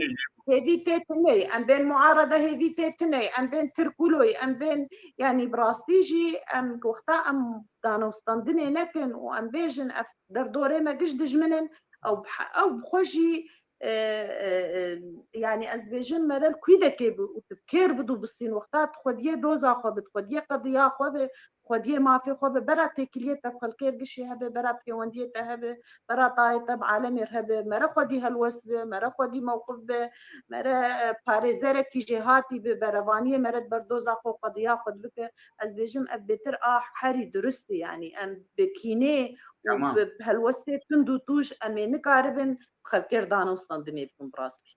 hêvî tê tinê, em bên muarede hêvî tê tinê, em bên tirkuloy, em bên, yanî bi rastî jî em wexta em danostandinê nekin û em bêjin ev derdorê me giş dijmin in, ew bi he-, ew bi xwe jî, e, e, e, yanî ez dibêjim mere li kûdekê bi û tu kêr bidû bistîn wexta tu xwediyê doza xwe bi, tu xwediyê qediya xwe bi, xwediyê mafê xwe bi, bera têkiliyê te bi xelkê re gişî hebe, bera pêwendiyê te hebe, bera tayê te bi alemê re hebe, mere xwedî helwest be, mere xwedî mewqif be, mere, e, parêzerekî jêhatî bi, berevaniyê mere di ber doza xwe û qediya xwe dibike. Ez bêjim ev bêtir a herî durist e, yanî em bi kînê û Tamam. bi helwestê tund û tûj em ê nikaribin xelkê re danostandinê bikin bi rastî.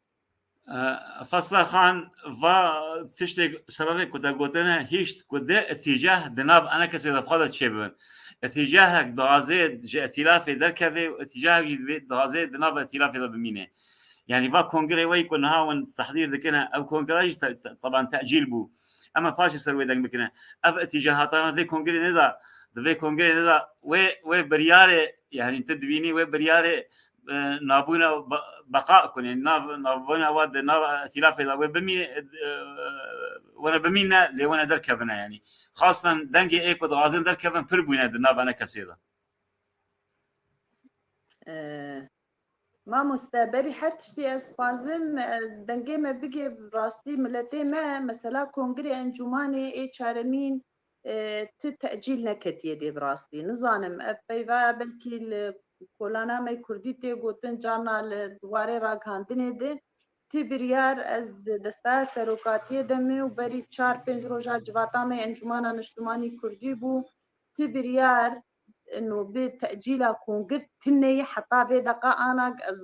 E, Fasla Xan, va tiştê sebebê ku te gotine hişt ku dê îtîcah di nav enekesê de bi xwe de çêbibin. Îtîcahek dixwaze ji îtîlafê derkeve û îtîcahek jî divê, dixwaze di nav îtîlafê de bimîne. Yanî va kongrê wê ku niha hûn tehdîr dikine, ev kongra jî te-, te-, teban tecîl bû. Em ê paşê ser wê deng bikine. Ev îtîcahatana vê kongrê neda, di vê kongrê neda wê, wê biryarê, yanî tu dibînî wê biryarê e, nabûna be-, beqa ku, yanî nav, navbûna we di nav îtîlafê de wê bimî-, e, wene bimîne, lê wene derkevine, yanî. Xastan dengê ê ku dixwazin derkevin pir bûne di nav enekesê de. E, mamoste, berî her tiştî ez dixwazim, e, dengê me bigê rastî miletê me, mesela kongrê encûmanê ê çaremîn, e, ti tecîl neketiye dê bi rastî. Nizanim, ev peyva belkî li kolana me kurdî tê gotin, carna li warê ragihandinê de. Ti biryar ez di desteya serokatiyê de me û berî çar pênc roja civata me Encûmana Niştimanî Kurdî bû. Ti biryar, ino bi tecîla kongir tineyî heta vê deqa ana ez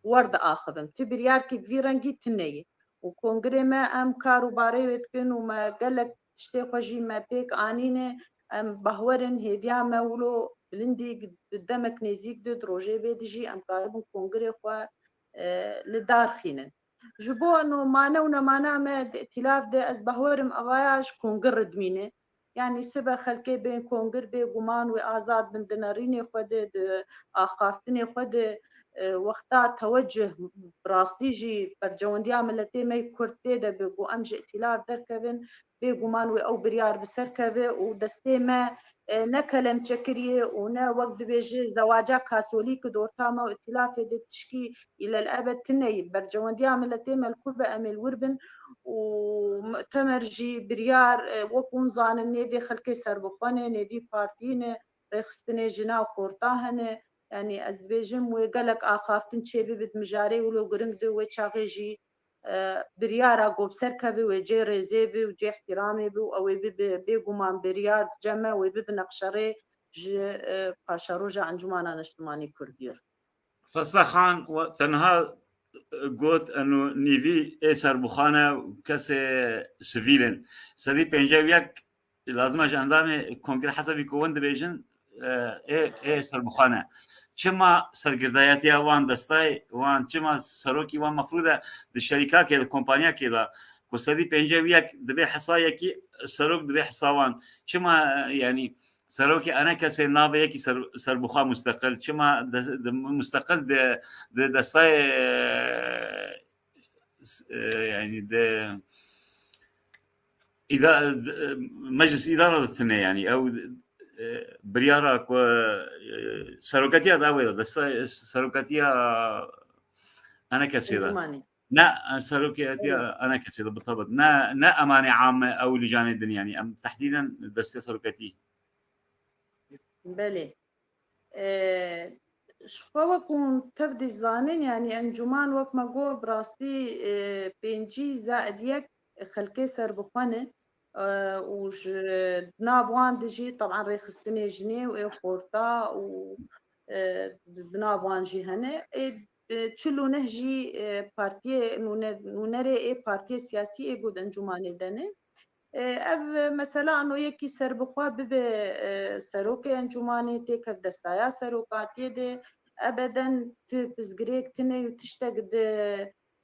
wer diaxivim. Ti biryarkî bi vî rengî tune ye. Û kongirê me em kar û barê wê dikin û me gelek tiştê xwe jî me pêk anîne. Em bahwer in hêviya me wilo bilindî di demek nêzîk de, di rojê vê de jî em karibin kongirê xwe, e, li dar xînin. Ji bo eno mane û nemana me di îtîlaf de, ez bawerim evaya ji kongir re dimîne. Yanî sibe xelkê bên kongir, bêguman wê azad bin di nerînê xwe de, di axaftinê xwe de, e, wexta tewecih, bi rastî jî bercewendiya miletê me yê Kurd tê de be ku em ji îtîlaf derkevin, bêguman wê ew biryar bi ser keve û destê me, e, ne kelemçe kiriye û ne wek dibêje zewaca kasolîk di orta me û îtîlafê de tişkî îlelebed tune ye. Bercewendiya miletê me li ku be em ê li wir bin û mutemer jî biryar, e, wek hûn zanin nêvê xelkê serbixwe ne, nêvî partiyî ne, rêxistinê jina û xorta hene. Yanî ez dibêjim wê gelek axaftin çêbibe di mijarê wilo giring de, wê çaxê jî, e, biryara ku bi ser keve wê cê rêzê be û cê îhtîramê be û ew ê bibe bêguman biryar di cem me, wê bibe neqşerê ji, e, paşeroja Encûmana Niştimanî Kurdî re. Fesla Xan we tenha, e, got, eno nîvî ê serbixwe ne û kesê sivîl in. Sedî pêncî û yek lazim e ji endamê kongre hesabî ku wan dibêjin, e, ê, ê serbixwe ne. Çima sergirdayetiya wan, destayê wan, çima serokî wan mefrûd e di şerîkakê, di kompanyakê de ku sedî pêncî û yek dibê hisa yekî, serok dibê hisa wan. Çima, e, yanî serokê enekesê navê yekî ser-, serbixwe musteqil, çima de-, de-, musteqil di, di destayê, e, s-, e, yanî di îda-, di, e, meclis îdara de tune, yanî ew, e, biryara ku, e, seroketiya de ew ê de, desta seroketiya enekesê de. Encûmanê. Ne, e, seroketiya enekesê de, bi tabiat. Ne, ne emanê ame ew li canê din, yanî em tehdîden destê seroketî. Belê. E, ji xwe wek hûn tev dî zanin, yanî encûman wek me got, bi rastî, e, pêncî zaid yek xelkê serbixwe ne, e, û ji nav wan de jî, teban, rêxistinê jinê û ê xorta û, e, di nav wan jî hene. Ê, e, çil û neh jî, e, partiyê nûne-, nûnerê ê partiyê siyasî ê ku di encûmanê de ne. E, ev mesela ano yekî serbixwe bibe, e, serokê encûmanê, têkev destaya serokatiyê de, ebeden tu pirsgirêk tune û tiştek di,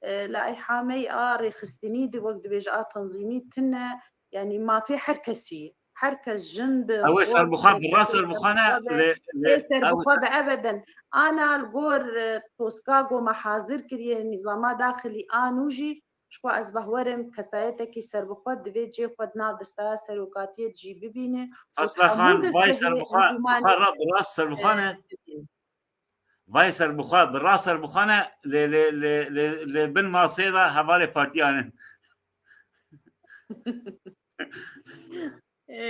e, laîhameyê a rêxistinî de, wek dibêje, a tanzîmî tune, yanî mafê her kesî, her kes, jin be, Ew ê xort serbixwe be, bi rast kesê serbixwe ne, serbixwe be, lê, lê ê ew serbixwe be ebeden. Ana li gor, e, toska ku me hazir kiriye nîzama daxilî a nû jî, ji xwe ez bawerim kesayetekî serbixwe divê cê xwe di nav destaya serokatiyê de jî bibîne û Fesla hemû Xan, vay destgirê serbixwe, encûmanê xwe ra bi rast serbixwe ne. Vay serbixwe, bi rast serbixwe ne, lê, lê, lê, lê, lê bin masê de hevalê partiyan in. Ê,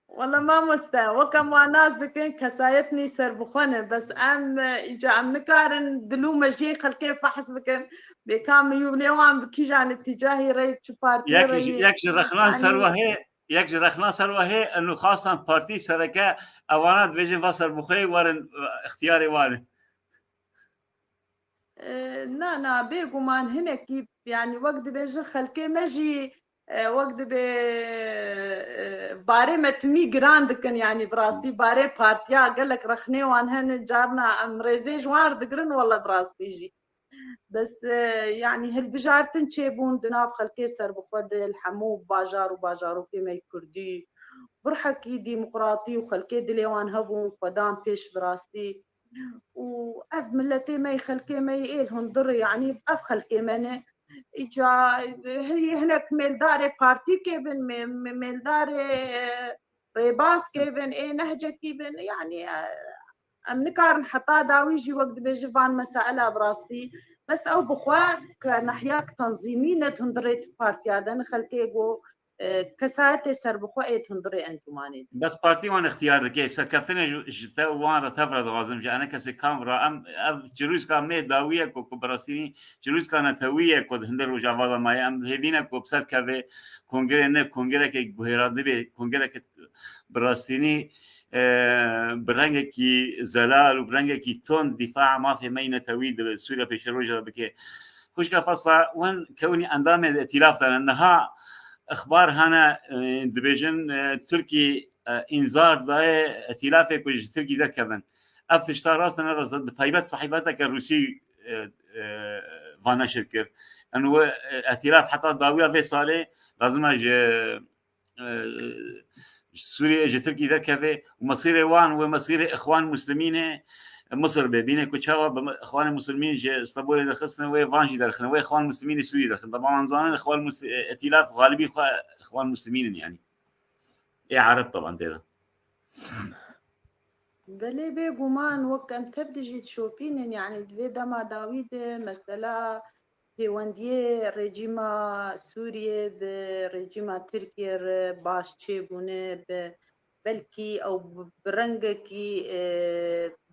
wela mamoste, wek em wan nas dikin, kesayet nî serbixwe ne. Bes em, e, îca em nikarin dil û mejiyê xelkê fehs bikin. Bêka miyûlê wan bi kîjan îtîcahî re, çi partiyê Yek re ji, yê. Yek ji rexnan Yanî serwehê, yek ji rexnan serwehê, eno xastan partî sereke, ewana dibêjin va serbixweyê werin, e, ixtiyarê wan e. E, na, na, bêguman hinekî, yanî wek dibêjin xelkê me jî, e, wek dibê, e, barê me timî giran dikin, yanî bi rastî barê partiya gelek rexnê wan hene, carna em rêzê ji wan re digirin, wela bi rastî jî. Bes, e, yanî hilbijartin çêbûn di nav xelkê serbixwe de, li hemû bajar û bajarokê me yê Kurdî, bi ruhekî demokratî û xelkê dilê wan hebûn, xwe dan pêş bi rastî. Û ev miletê me yê, xelkê me yê ê li hundir e, yanî ev xelkê me ne. Îca, e, hinek mêldarê partîkê bin, mê-, mê-, mêldarê, e, rêbazkê bin, ê nehcekî bin, yanî, e, em nikarin heta dawî jî wek dibêje van mesaila bi rastî. Bes ew bi xwe ke nehiyek tenzîmî ne di hundirê partiya de ne, xelkê ku, e, kesayetê serbixwe ê di hundirê encûmanê de. Bes partî wan ixtiyar dike. Serkeftinê ji, ji te û wan re, tev re dixwazim, ji enekesê kam re, em, ev çirûska me dawî ye ku, ku bi rastî çirûska netewî ye ku di hundir Rojava de maye. Em hêvî ne ku bi ser keve kongrê ne, kongreke guhêra dibe, kongreke bi rastînî, e, bi rengekî zelal û bi rengekî tond dîfaa mafê me yî netewî di Sûriya pêşeroja de bike. Xwişka Fesla, wan kewinî endamê di îtîlaf de ne. Niha exbar hene, e, dibêjin, e, Tirkî, e, înzar daye îtîlafê ku ji Tirkî derkevin. Ev tişta rast e, ne rast e, bi taybet sehîfeteke Rûsî, e, e, va neşir kir. Em wê, e, îtîlaf heta dawiya vê salê lazim e ji, e, ji Sûriyê, ji Tirkî derkeve û mesîrê wan wê mesîrê Îxwan Muslimîn e, Misir be. Bîne ku çawa bi Îxwanê Muslimîn ji Stenbolê derxistin, wê van jî derxin, wê Îxwan Muslimînê Sûriyê derxin. Taban wan zanin Îxwan Mus-, e, îtîlaf xalibî xwe Îxwan Muslimîn in, yanî. Ê Ereb taban tê de. Belê, bêguman wek em tev dijî dişopînin, yanî di vê dema dawî de mesela pêwendiyê rejîma Sûriyê bi rejîma Tirkiyê re baş çêbûne, bi belkî ew bi, bi rengekî, e,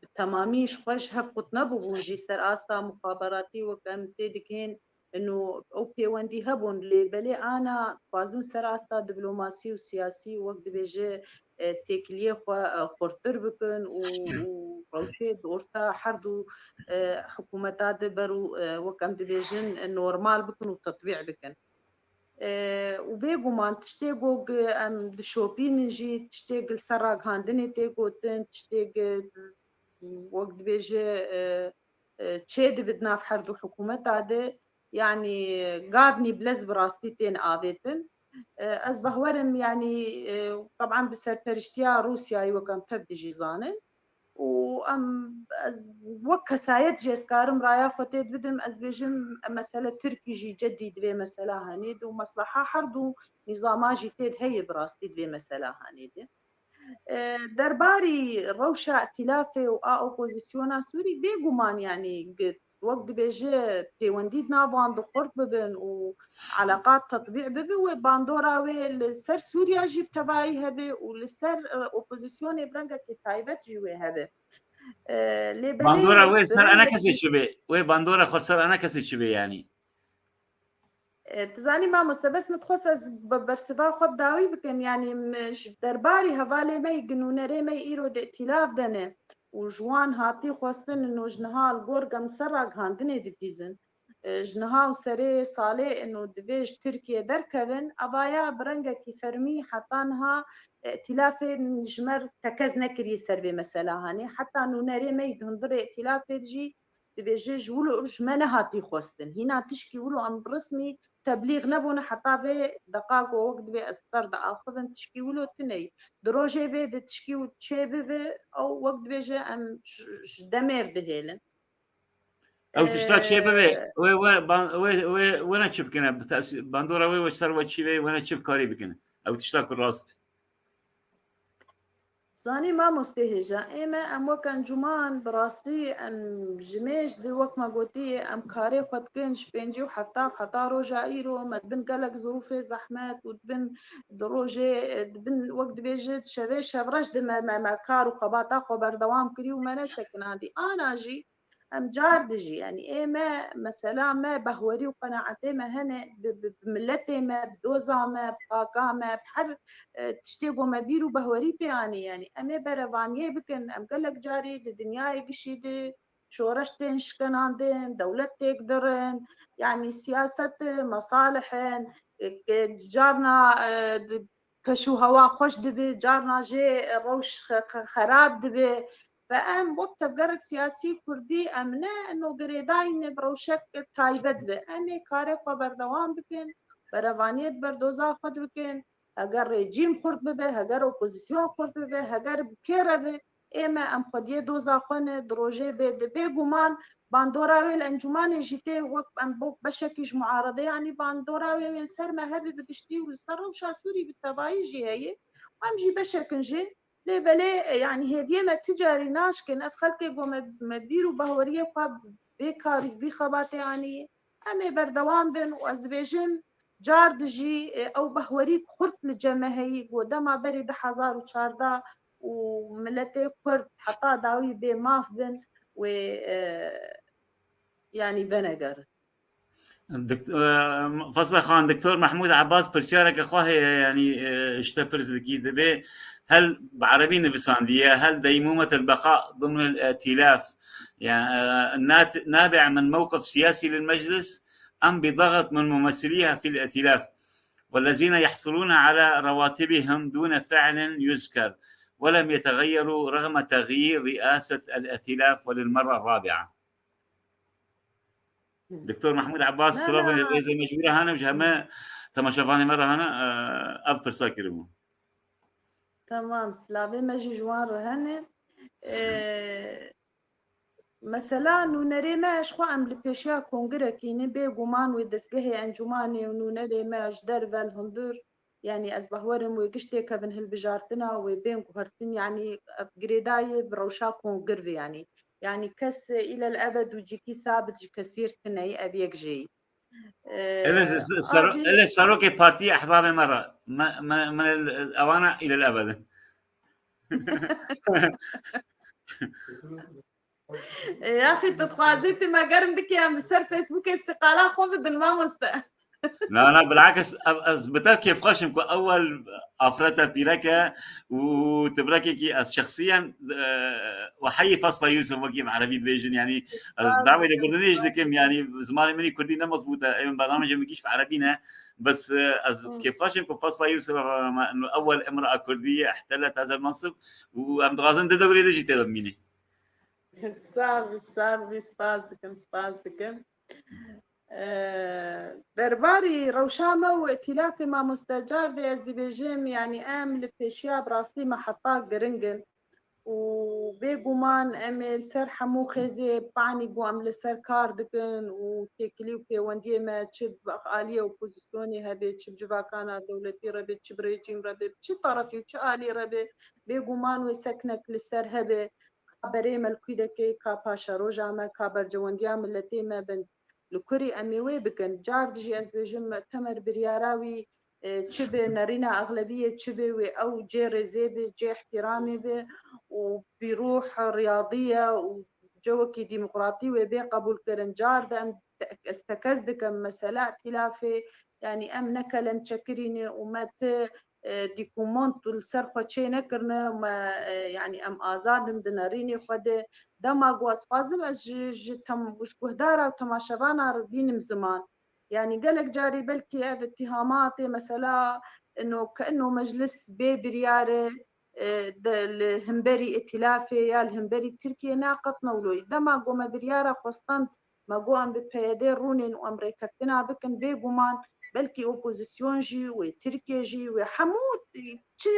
bi temamî ji xwe ji hev qut nebûbûn jî ser asta muxaberatî wek em tê dikên, ino ew pêwendî hebûn, lê belê ana dixwazin ser asta diplomasî û siyasî wek dibêje, e, têkiliyê xwe, e, xurtir bikin û, û rewşê di orta her du, e, hikûmeta de ber û, e, wek em dibêjin, e, normal bikin û tetbî bikin. E, û bêguman tiştê ku em dişopînin jî, tiştê li ser ragihandinê tê gotin, tiştê wek dibêje, e, e, çê dibe di nav her du hikûmeta de, yanî gavnî bilez bi rastî tên avêtin. E, ez behwerim, yanî, e, teban bi serperiştiya Rûsyayê wek em tev dijî zanin. Û em, ez wek kesayet jî ez karim raya xwe tê bidim, ez bêjim, em mesele Tirkî jî cedî di vê mesela henê de û mesleha her du nîzama jî tê de heye bi rastî di vê mesela henê de. E, derbarî rewşa îtîlafê û a opozîsyona Sûrî, bêguman, yanî, gi-, wek dibêje, pêwendî di nav wan de xurt bibin û eleqat tetbî bibe, wê bandora wê li ser Sûriya jî bi tevayî hebe û li ser, e, opozîsyonê bi rengekî taybet jî wê hebe. E, lê belê Bandora wê ser bi ena rengekî kesê çi be? Wê bandora xwe ser ena kesê çi be, yanî? E, tu zanî mamoste, bes min dixwest ez be-, bersiva xwe bi dawî bikim. Yanî, m-, ji derbarî hevalê me yî, ginûnerê me yî îro di îtîlaf de ne û ji wan hatî xwestin ino ji niha li gor gem ser ragihandinê dibîzin. E, ji niha û serê salê ino divê ji Tirkiye derkevin, evaya bi rengekî fermî heta niha, e, îtîlafê ji me re tekez nekiriye ser vê mesela hanê. Heta nûnerê me yî di hundirê îtîlafê de jî dibêje ji wilo ji me nehatî xwestin. Hîna tişkî wilo em bi resmî teblîx nebûne heta vê deqa ku wek dibê ez ser diaxivim, tişkî wilo tune ye. Di rojê vê de tişkî wi çê bibe, ew wek dibêje em ji, ji demêr dihêlin. Ew tişta çê bibe, Ee, wê, wê, ban-, wê, wê, wê ne çi bikine? Bi tesî-, bandora wê, wê ser we çi be, wê ne çi bi karî bikine? Ew tişta ku rast. Zanî mamoste hêja, ê me em wek encûman bi rastî em ji mêj de wek me gotî em karê xwe dikin ji pêncî û hefta heta roja îro me dibin gelek zirûfê zehmet û dibin di rojê, dibin wek dibêje şevê şevreş de me, me, me kar û xebata xwe berdewam kirî û me nesekinandî. Ana jî em car dijî, yanî ê me, mesela me behwerî û qenaetê me hene bi, bi, bi miletê me, bi doza me, bi xaka me, bi her, e, tiştê ku me bîr û behwerî pê anî, yanî em ê berevaniyê bikin. Em gelek carî di dinyayê gişî de şoreş tên şikenandin, dewlet têk dirin, yanî siyaset, e, mesalih in, e, ke carna, e, di, keş û hewa xweş dibe, carna jê rewş xe-, xe-, xerab dibe. Ve em wek tevgerek siyasî kurdî em ne ino girêdayî ne bi rewşek taybet be. Em ê karê xwe berdewam bikin, berevaniyê di berdoza xwe de bikin. Heger rejîm xurt bibe, heger opozîsyon xurt bibe, heger bi kê re be, ê me em xwediyê doza xwe ne, di rojê bê de. Bêguman bandora wê li encûmanê jî tê, wek em bo-, beşekî ji muaredê, yanî bandora wê wê li ser me hebe bi giştî û li ser rewşa Sûrî bi tevayî jî heye. Em jî beşek in jê. Lê belê, e, yanî hêviyê me ti carî naşkin. Ev xelkê ku me, me bîr û bahweriyê xwe vê kar û vî xebatê anî. Em ê berdewam bin û ez dibêjim, car dijî, e, ew bahwerî xurt li cem me heyî, ku dema berî du hezar û çardeh û miletê Kurd heta dawî bê maf bin wê, e, yanî venegerin. Dkt-, e, Fasla Xan, Doktor Mehmûd Ebas pirsyareke xwe heye, yanî, e, ji te pirs dikî, dibê hel bi erebî nivisandiye, hel ديمومة البقاء ضمن الائتلاف، يعني، e, نات-، نابع من موقف سياسي للمجلس أم بضغط من ممثليها في الائتلاف، والذين يحصلون على رواتبهم دون فعل يذكر، ولم يتغيروا رغم تغيير رئاسة الائتلاف وللمرة الرابعة. Doktor Mehmûd Ebas, silavên rêzê me ji wî re hene û ji heme temaşevanê me re hene, e, ev pirsa kiribû. Tamam, silavê me jî ji wan re hene. E, mesela nûnerê me ji xwe em li pêşiya kongirekî ne, bêguman wê destgehê encûmanê û nûnerê me ji derve li hundir, yanî ez bahwerim wê giş têkevin hilbijartina wê bên guhertin, yanî ev girêdayê bi rewşa kongir ve, yanî, yanî kes îlel ebed û cîkî sabit ji kesîr tine ye, ev yek jê ye. Ele serokê partiyê ehzabê me re, me, me, me ewana îlel ebed in. Yaxî tu dixwazî tu me germ bikî em li ser Facebookê îstiqala xwe bidin mamoste. Na, na, bilakis ez bi te kêfxweş im ku ewel afrete pîrek e û tibrekekî ez şexsiyen, e, weheyî Fasla Yusuf wekî bi erebî dibêjin, yanî ez dawê lêbirdinê ji dikim, yanî zimanê min î kurdî ne mezbût e, ê min bernamejê min gîş bi erebî ne, bes, e, ez kêfxweş im ku Fasla Yusuf ewel imraa kurdî ihtelet hezar mansib û em dixwazin di dewrê de jî tê de bimînê. Sağ bî, sağ bî, spas dikim, spas dikim. Ee, derbarî rewşa me û îtîlafê mamoste cardê ez dibêjim, yanî em li pêşiya bi rastî me heta giring in û bêguman em ê li ser hemû xêzê panî bû em li ser kar dikin û têkilî û pêwendiyê me çi bi aliyê opozîsyonê hebe, çi bi civakana dewletî re be, çi bi rejîm re be, çi tarafî û çi alî re be, bêguman wê seknek li ser hebe. Ka berê me li kû dekê, ka paşeroja me, ka bercewendiya miletê me bin. Li kurî em ê wê bikin. Car dijî ez bêjim mu'temer biryara wî, e, çi bi nerîna exlebiyê çi bi wê ew cê rêzê bi, cê ihtiramê bi û bi rûh riyadî ye û cewekî demokratî wê bê qebûlkirin. Car de em te-, ez tekez dikim mesela îtîlafê, yanî em ne kelemçekirî ne û me ti e, dîkumont li ser xwe çê nekirine, me, e, yanî em azad in di nerînê xwe de. Dema ku ez xwazim ez ji, ji tem-, ji guhdara û temaşevana re bînim ziman. Yanî gelek carî belkî ev îtîhamatê mesela ino ke ino meclis bê biryar e, e, de, li hemberî îtîlafê ya li hemberî Tirkiyê ne qet newloyî. Dema ku me biryara xwe stand Me got em bi P Y D rûnên û em rêkeftina bikin, bêguman belkî opozîsyon jî wê Tirkiye jî wê hemû çi,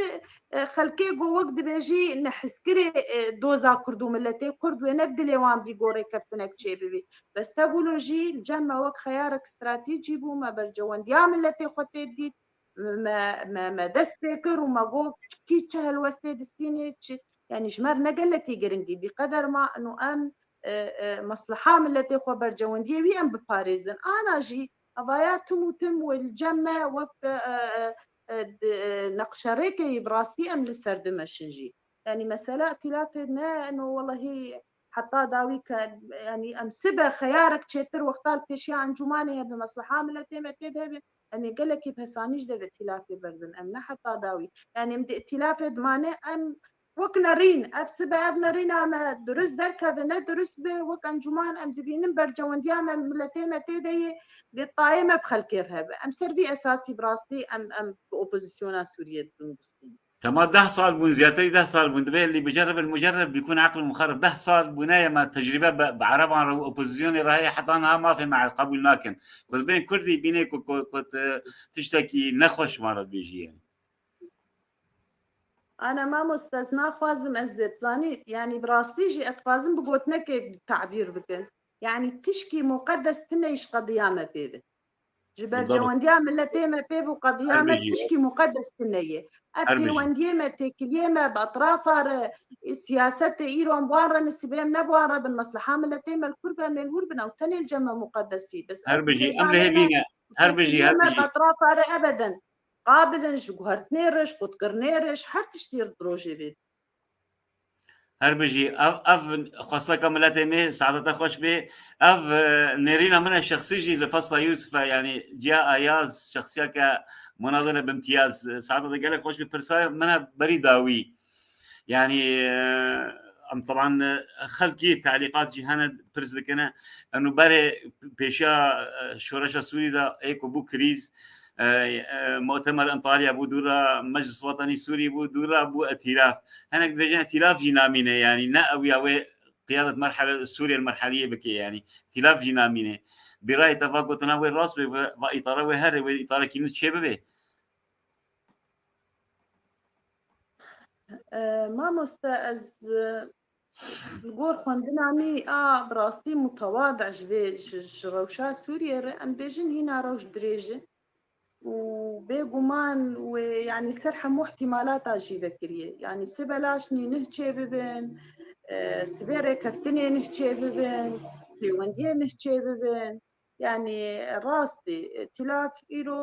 e, xelkê ku wek dibêjî nehizkirê, e, doza Kurd û miletê Kurd wê ne bi dilê wan bî ku rêkeftinek çêbibî. Bes tevûlo jî li cem me wek xeyarek stratejî bû, me bercewendiya miletê xwe tê dît, me, me, me dest pê kir û me got kî çi helwestê distînê, çi, yanî ji me re ne gelekî giringî bî. Qeder ma ino em, e, e, mesleha miletê xwe bercewendiyê wî em biparêzin. Ana jî evaya tim û tim wê li cem me wek, e, e, e, di, e, neqşerêkeyî bi rastî em li ser dimeşin jî. Yanî mesela îtîlafê ne ino welehî heta dawî ke, yanî em sibe xeyarek çêtir wexta li pêşiya encûmanê hebe, mesleha miletê me tê de hebe, em ê gelekî bi hesanî ji dev îtîlafê berdin. Em ne heta dawî. Yanî em di îtîlafê dimane, em wek nerîn, ev sibe ev nerîna me durist derkeve, ne durist be, wek encûman em dibînin bercewendiya me, miletê me tê de yê, dê tayê me bi xelkê re hebe. Em ser vî esasî bi rastî em, em bi opozisyona Sûriyê dibin bistîn. Tema deh sal bûn, ziyadterî deh sal bûn, divê lî biceribin mucerib bîkûn eql muxerib. Deh sal bûne ye me tecrîbe bi, bi ereban re û opozisyonê re heye, heta niha mafê me qebûl nakin. Ku dibên kurdî bînê ku, ku, ku ti-, tiştekî nexweş wan re dibêjî ye. Ana mamoste, ez naxwazim ez zêt zanî, yanî bi rastî jî ez dixwazim bi gotinekê tabîr bikim. Yanî tişkî muqedes tine ji qediya me pê de. Ji bercewendiya miletê me pê bû qediya me tişkî muqedes tine ye. Ev pêwendiyê me, têkiliyê me bi etrafa re, siyasetê îro em bi wan re nisîbê em ne bi wan re bin, mesleha miletê me li kur be, em ê li wir bin, ew tenê li cem me muqedesî. Bes her bijî, em lê hevî ne. Her bijî, her bijî. Bi etrafa re ebeden qabil in ji guhertinê re, ji qutkirinê re, ji her tiştî re di rojê vê. Her bijî. Ev, ev xwesteka miletê me, saeta te xweş bê. Ev, e, nêrîna min e şexsî jî li Fasla Yusuf e, yanî ciya Ayaz şexsiyeke munadil e bi imtiyaz. Saeta te gelek xweş bê, pirsa min e berî dawî. Yanî, e, em teban, e, xelkî telîqat jî hene pirs dikine. Eno berê pêşiya, e, şoreşa Sûrî de ê ku bû krîz, e, e, Mutemer Entalya bû, dûra Meclis Wetanî Sûrî bû, dûra bû îtîlaf. Hinek dibêjin îtîlaf jî namîne, yanî ne ew ya wê qiyadet merhele, Sûriye li merheliyê bike, yanî îtîlaf jî namîne. Bîrayê te va gotina wê rast be, va îtara wê here, wê îtarekî nû çê bibe. E, mamoste, ez e, li gor xwendina min a bi rastî mutewade ji vê, ji, ji rewşa Sûriyê re, em bêjin hîna rewş dirêj e û bêguman wê, yanî, li ser hemû ihtimalata jî vekiriye. Yanî, sibe laşnî nih çê bibin, e, sibê rêkeftinê nih çê bibin, pêwendiyê nih çê bibin. Yanî, rastî, îtîlaf îro,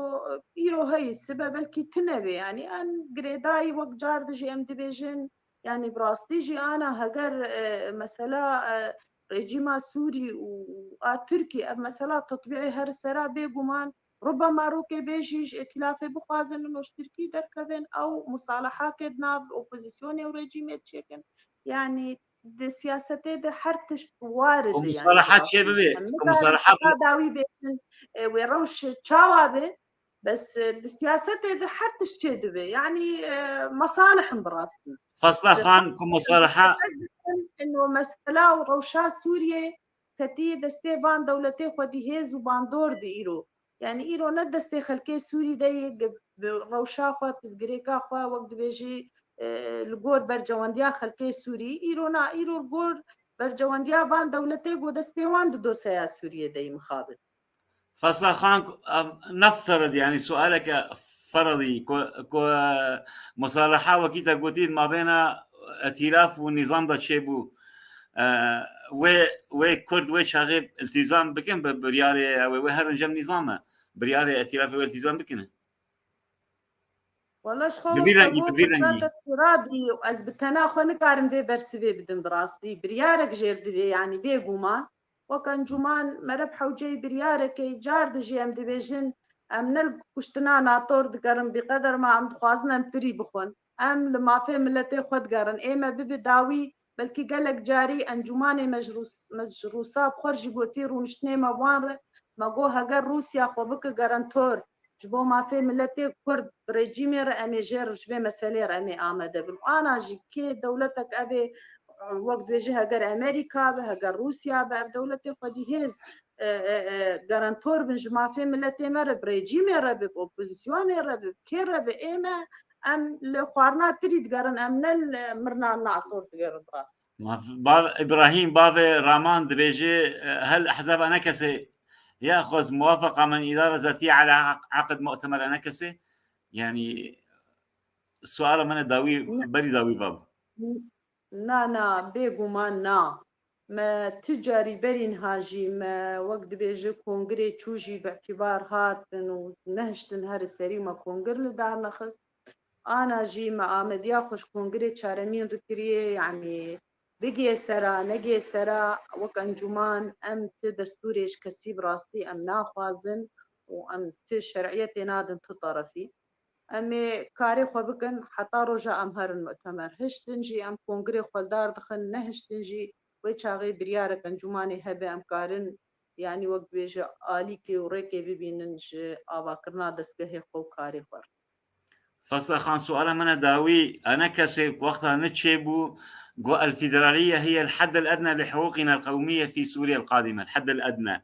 îro heyî, sibe belkî tune be. Yanî, em girêdayî wek car de jî em dibêjin, yanî, bi rastî jî ana heger, e, mesela, e, rejîma Sûrî û, û a Tirkî ev mesela tetbîqê her sera bêguman, rubema rokê bê jî ji îtîlafê bixwazin û ji Tirkî derkevin, ew musalehakê di nav opozîsyonê û rejîmê çêkin. Yanî, di siyasetê de her tişt war e. Ku de, yanî, musalaha çê bibê, ku musalaha heta dawî bêjin, e, wê rewş çawa be, bes, e, di siyasetê de her tişt çê dibe. Yanî, e, mesalih in bi rastî. Fasla Xan, ku musalaha, ino mesela û rewşa Sûriyê ketî destê van dewletê xwedî hêz û bandor di îro. Yanî îro ne destê xelkê Sûrî de yê, bi rewşa xwe, pirsgirêka xwe, wek dibêjî, e, li gor berjewendiya xelkê Sûrî. Îro na, îro li gor berjewendiya van dewletê ku destê wan di dosyeya Sûriyê de yî mixabin. Fasla Xan, em, nefterid, yanî sualeke feredî, ku, ku, e, musalaha wekî te gotî di mabêna îtîlaf û nîzam de çêbû. E, wê, wê Kurd wê çaxê îltîzam bikin bi biryarê, ew ê wê herin cem nîzam e. Biryarê îtîlafê wê îltîzam bikine. Wala ji xwe Bi vî wek rengî, bi vî rengî. Qudreta Turabi û ez bi tena xwe nikarim vê bersivê bidim bi rastî. Biryarek jêr divê, yanî bêguman. Wek encûman me re bi hewceyî biryarekê car de jî em dibêjin, em ne li kuştina nator digerin, bîqeder ma em dixwazin em tirî bixwin. Em li mafê miletê xwe digerin. Ê me bibe dawî, belkî gelek carî encûmanê me ji Rûs-, me ji Rûsa bi xwe jî gotî rûniştinê me bi wan re, me got heger Rûsya xwe bike garantor ji bo mafê miletê Kurd, bi rejîmê re em ê jê re ji vê meselê re em ê amade bin. Ana jî kê dewletek ev ê, wek dibêje heger Amerîka be, heger Rûsya be, ev dewletê xwedî hêz, e, e, e, garantor bin ji mafê miletê me re, bi rejîmê re be, bi opozîsyonê re be, bi kê re be, ê me em li xwarina tirî digerin, em ne li mirina nator digerin bi rastî. Maf-, bav-, Îbrahîm bavê Raman dibêje, e, hel ehzab enekesê ya xwez muwafaqa min îdare zatiye ala aq-, aqd mu'temer enekesê. Yanî suala min e dawî, Ne. berî dawî vab. Na, na, bêguman na. Me ti carî berî niha jî me wek dibêje kongirê çû jî bi îtîbar hatin û nehiştin her serî me kongir li dar nexist. Ana jî me amediya xwe ji kongirê çaremîn re kiriye, yanî bigê sera, negê sera, wek encûman em ti destûrê ji kesî bi rastî em naxwazin û em ti şer'iyetê nadin ti terefî. Em ê karê xwe bikin heta roja em herin mu'temer. Hiştin jî em kongirê xwe li dar dixin, nehiştin jî wê çaxê biryarek encûmanê hebe em karin, yanî wek dibêje alîkê û rêkê bibînin ji avakirina destgehê xwe û karê xwe re. Fasla Xan, suala min e dawî, enekesê wexta ne çêbû, got, "الفيدرالية هي الحد الأدنى لحقوقنا القومية في سوريا القادمة، الحد الأدنى."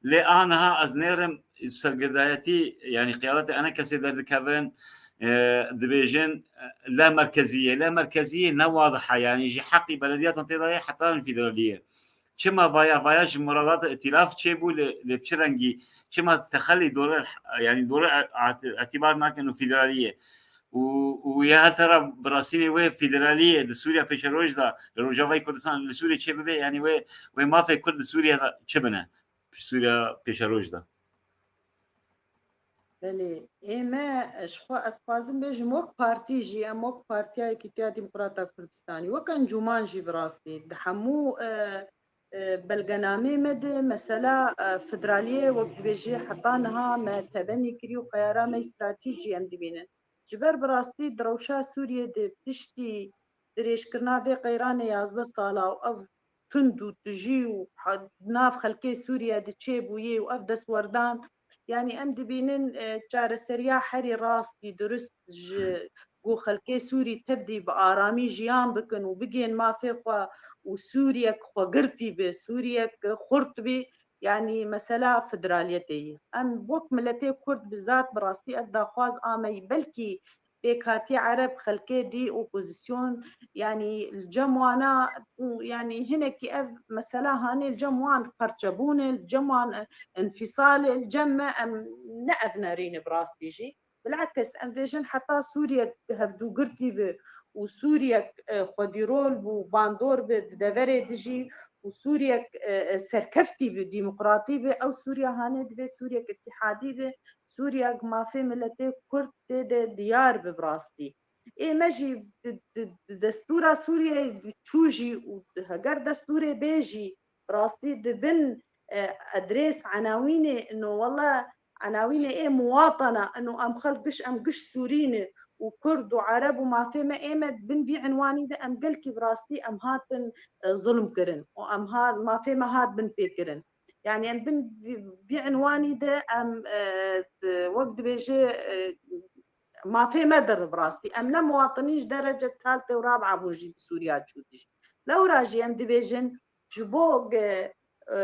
Lê aniha ez nêrim sergirdayetî, yanî qiyadetê enekesê derdikevin, e, dibêjin, e, la merkeziyê. La merkeziyê ne wadiha, yanî jî heqî belediyatan tê de ye, heta fîderaliyê. Çima vaya, vaya ji muradata îtîlaf çêbû, lê, lê bi çi rengî? Çima texelî dore, yanî dore îtîbar nakin û fîderaliyê? Û, û ya her tera bi rastînê wê fîderaliyê di Sûriya pêşeroj de, li Rojavayê Kurdistan, li Sûriyê çê bibe, yanî wê, wê mafê Kurd di Sûriya de çi bine? Sûriya pêşeroj de. Belê, ê me, ji xwe ez dixwazim bêjim, wek partî jî, em wek Partiya Yekîtiya Demokrata Kurdistanî, wek encûman jî bi rastî, di hemû, e, e, belgenamê me de mesela, e, federaliyê, wek dibêjî, heta niha me tebenî kirî û xeyara me yî stratejî em dibînin. Ji ber bi rastî di rewşa Sûriyê de piştî dirêjkirina vê qeyranê yazdeh sala û ev tund û tijî û ha-, nav xelkê Sûriye de çêbûyî û ev destwerdan, yanî em dibînin, e, çareseriya herî rastî, durist ji ku xelkê Sûrî tevdî bi aramî jiyan bikin û bigên mafê xwe û Sûriyek xwegirtî be, Sûriyek xurt bî, yanî mesela federaliyetê ye. Em wek miletê Kurd bi zat bi rastî ev daxwaz a me ye. Belkî pêkhatiye Ereb xelkê dî opozîsyon, yanî li cem wana û yanî hinekî ev mesela hanê li cem wan perçebûn e, li cem wan, e, infîsal e, li cem me em ne ev nerîne bi rastî jî. Bilakis em bêjin heta Sûriyek hevdûgirtî bi û Sûriyek, e, xwedîrol bû, bandor bi di deverê dijî û Sûriyek, e, e, serkeftî bi, demokratî bi, ew Sûriya hanê divê Sûriyek îtîhadî bi, Sûriyek mafê miletê Kurd tê de diyar bi bi rastî. Ê me jî di, di, di destûra Sûriyeyê çû jî û heger destûrê bê jî bi rastî di bin, e, edrês, enawînê, ino wele enawînê ê muwatana, ino em xelk giş, em giş Sûrî ne û Kurd û Ereb û mafê me ê me di bin vî enwanî de em gelkî bi rastî em hatin, e, zulm kirin û em ha-, mafê me hat binpêkirin. Yanî em bin vî, vî enwanî de em, e, di, wek dibêje, e, mafê me dir bi rastî. Em ne muwatinî ji derece thaltê û rab'a bûn jî di Sûriya çû dijî. Lewra jî em dibêjin ji bo ge, e,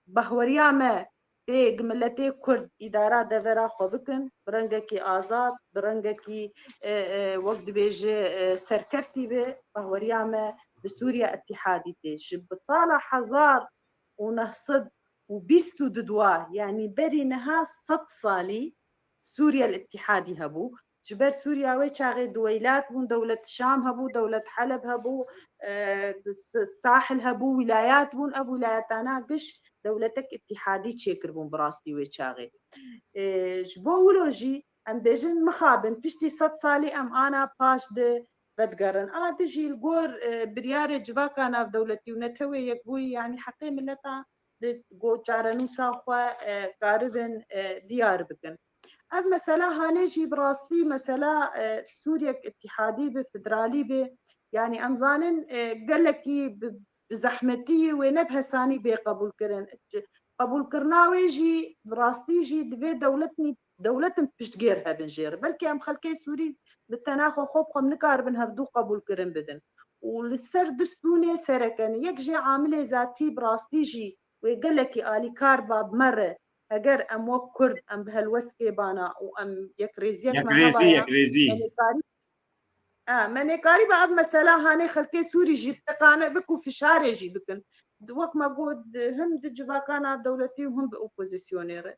bahweriya me tê gi miletê Kurd îdara devera xwe bikin, bi rengekî azad, bi rengekî, e, e, wek dibêje, e, serkeftî be, bahweriya me bi Sûriya îtîhadî tê. Ji bi sala hezar û neh sed û bîst û du, yanî berî niha sed salî Sûriye li îtîhadî hebû. Ji ber Sûriya wê çaxê du welat bûn, dewlet Şam hebû, dewlet Heleb hebû, e, S-, Sahil hebû, wîlayat bûn. Ev wîlayetana giş dewletek îtîhadî çêkiribûn bi rastî wê çaxê. E, ji bo wilo jî em bêjin mixabin, piştî sed salî em ana paş di vedigerin. A dijî li gor, e, biryarê civaka navdewletî û Netewê Yekbûyî, yanî heqê mileta di go çarenûsa xwe, e, karibin, e, diyar bikin. Ev mesela hanê jî bi rastî mesela, e, Sûriyek îtîhadî be, federalî be. Yanî em zanin, e, gelekî bi, bi zehmetî wê ne bi hesanî bê qebûlkirin. Qebûlkirina wê jî bi rastî jî divê dewletnî, dewletin piştgêr hebin jê re. Belkî em xelkê Sûrî bi tena xwe xwe bi xwe nikaribin hevdû qebûlkirin bidin. Û li ser du stûnê sereke ne. Yek jê amilê zatî bi rastî jî wê gelekî alîkar ba bi me re. Heger em wek Kurd em bi helwestkê bana û em yekrêziyek me Yekrêzî, hebaya, yekrêzî. Em ê karî A, me nêkarî be ev mesela hanê xelkê Sûrî jî teqane bik û fişarê jî bikin. Di, wek me got, di, him di civaka navdewletî û him bi opozîsyonê re.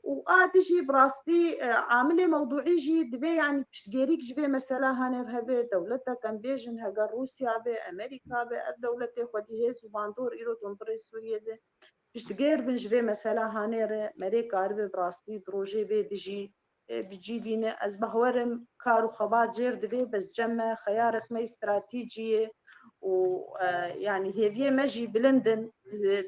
Û a dijî bi rastî, e, amilê mewdûî jî divê, yanî piştgêrîk ji vê mesela hanê re hebe. Dewletek em bêjin heger Rûsya be, Amerîka be, ev dewletê xwedî hêz û bandor îro di hundirê Sûriyê de piştgêr bin ji vê mesela hanê re. Me rê karibe bi rastî di rojê bê dijî e, bi cî bîne. Ez bawer im kar û xebat jêr divê, bes cem me xeyarek me yê stratejî ye û, e, yanî hêviyê me jî bilind in. E,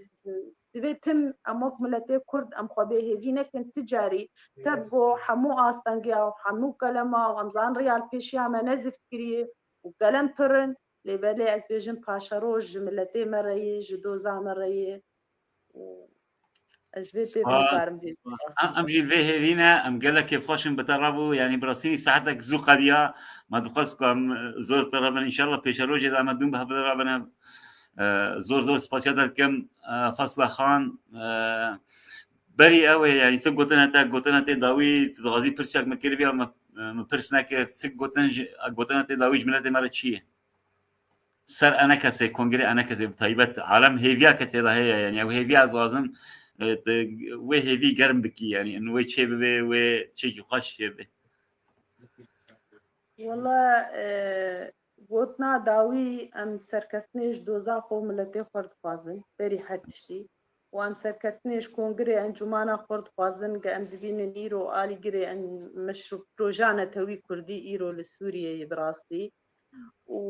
divê tim em wek miletê Kurd em xwe bêhêvî nekin. Ti carî tevgo hemû astengiya û hemû kelema û em zanin riya li pêşiya me ne zift kiriye û kelem pir in. Lê belê ez bêjim paşeroj ji miletê me re yê, ji doza me re yê. û ez vê pê Spas, nikarim bê spas. Em, em jî vê hêvî ne, em gelek kêfxweş in bi te re bû. Yanî bi rastî saetek zû qediya. Me dixwest ku em, e, zor bi te re bin. Înşallah pêşerojê de em dûm bi hev re bin. E, zor zor spasiya te dikim, e, Fasla Xan. E, berî ew ê, yanî tu gotine te, gotine tê dawî, tu dixwazî pirsek me kiribî, me, me pirs nekir. Tu gotin ji, gotine tê dawî ji miletê me re çi ye? Ser enekesê, kongrê enekesê bi taybet alem hêviya ke tê de heye, yanî ew hêviya ez dixwazim, e, te, wê hêvî germ bikî, yanî in wê çê bibe, wê çêkî xweş çê bibe. Wela, e, gotina dawî em serkeftinê ji doza xwe û miletê xwe dixwazin, berî her tiştî. Û em serkeftinê ji kongrê encûmana xwe dixwazin, ge em dibînin îro alîgirê en meşrû proja netewî kurdî îro li Sûriyeyê bi rastî. û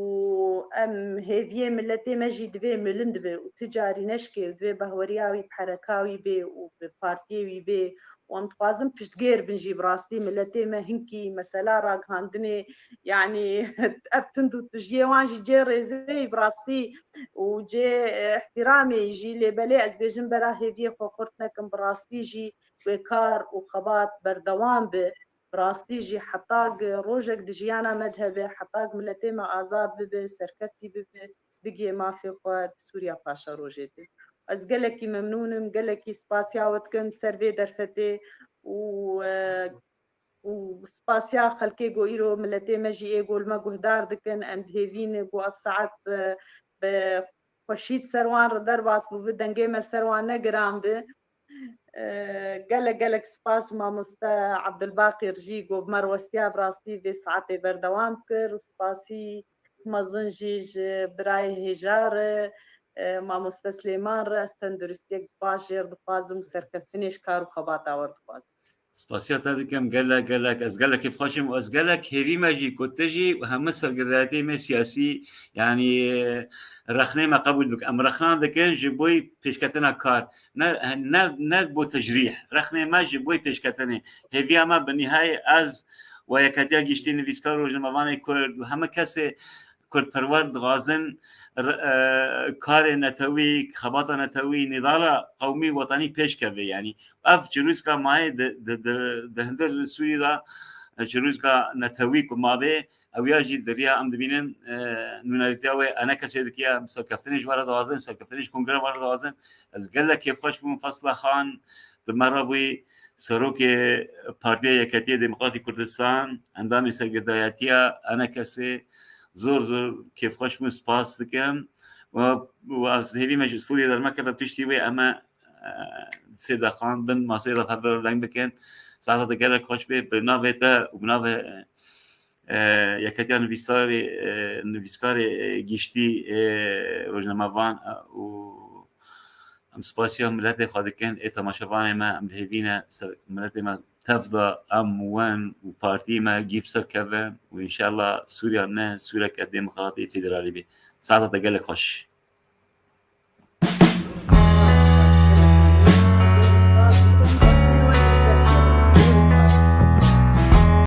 em hêviyê miletê me jî divê milind be û ti carî neşkê û divê bahweriya wî bi hereka wî bê û bi partiyê wî bê û em dixwazin piştgêr bin jî bi rastî miletê me hinkî mesela ragihandinê, yanî ev tind û tijiyê wan jî cê rêzê ye bi rastî û cê, e, îhtîramê jî, lê belê ez bêjim bera hêviyê xwe xurt nekin, bi rastî jî wê kar û xebat berdewam be. Bi rastî jî heta gi rojek di jiyana me de hebe, heta gi miletê me azad bibe, serkeftî bibe, bigihê mafê xwe di Sûriya paşerojê de. Ez gelekî memnûn im, gelekî spasiya we dikim ser vê derfetê û, e, û spasiya xelkê ku îro miletê me jî ê ku li me guhdar dikin. Em bi hêvî ne ku ev saet, e, bi xweşî di ser wan re derbas bû, bi dengê me ser wan negiran bi. E, gelek gelek spas mamoste Abdulbaqî Rijî ku bi me re westiya bi rastî vê saetê berdewam kir û spasî mezin jî ji birayê hêja re, e, mamoste Silêman re ez tenduristiyek baş jêr dixwazim û serkeftinê ji kar û xebata we re dixwazim. Spasiya te dikim gelek gelek. Ez gelek kêfxweş im û ez gelek hêvî me jî ku tu jî û hemû sergirdayetê me siyasî, yanî, e, rexnê me qebûl bikin. Em rexna dikin ji bo pêşketina kar. Ne, ne, ne bo tecrîh. Rexnê me ji bo pêşketinê. Hêviya me bi nîhayê ez û Yeketiya Giştî Nivîskar û Rojnamevanê Kurd û hemû kesê kurdperwer dixwazin re-, e, karê netewî, xebata netewî, nîdala qewmî wetanî pêş keve. Yanî ev çirûska mayê di, di, di, di hundir Sûrî de, e, çirûska netewî ku mabê, ew ya jî di riya em dibînin, e, nûnerîtiya wê enekesê dikiye, em serkeftinê ji we re dixwazin, serkeftinê ji kongre we re dixwazin. Ez gelek kêfxweş bûm, Fesla Xan di me re bûyî, serokê Partiya Yeketiya Demokratî Kurdistan, endamê sergirdayetiya enekesê, zor zor kêfxweş bûm, spas dikim. Û, û ez hêvî me ji stûdyoyê dernekeve, piştî wê em ê, e, sê deqan bin maseyê de hevdar deng bikin. Saeta te gelek xweş bê, bi navê te û bi navê, e, Yeketiya Nivîsarê, e, Nivîskarê, e, Giştî, e, Rojnamevan, e, û em spasiya miletê xwe dikin, ê temaşevanê me, em li hêvî ne ser miletê me tev de em wen û partiyê me gî bi ser kevin û înşallah Sûriya ne Sûreke demokratî federalî bê. Saeta te gelek xweş.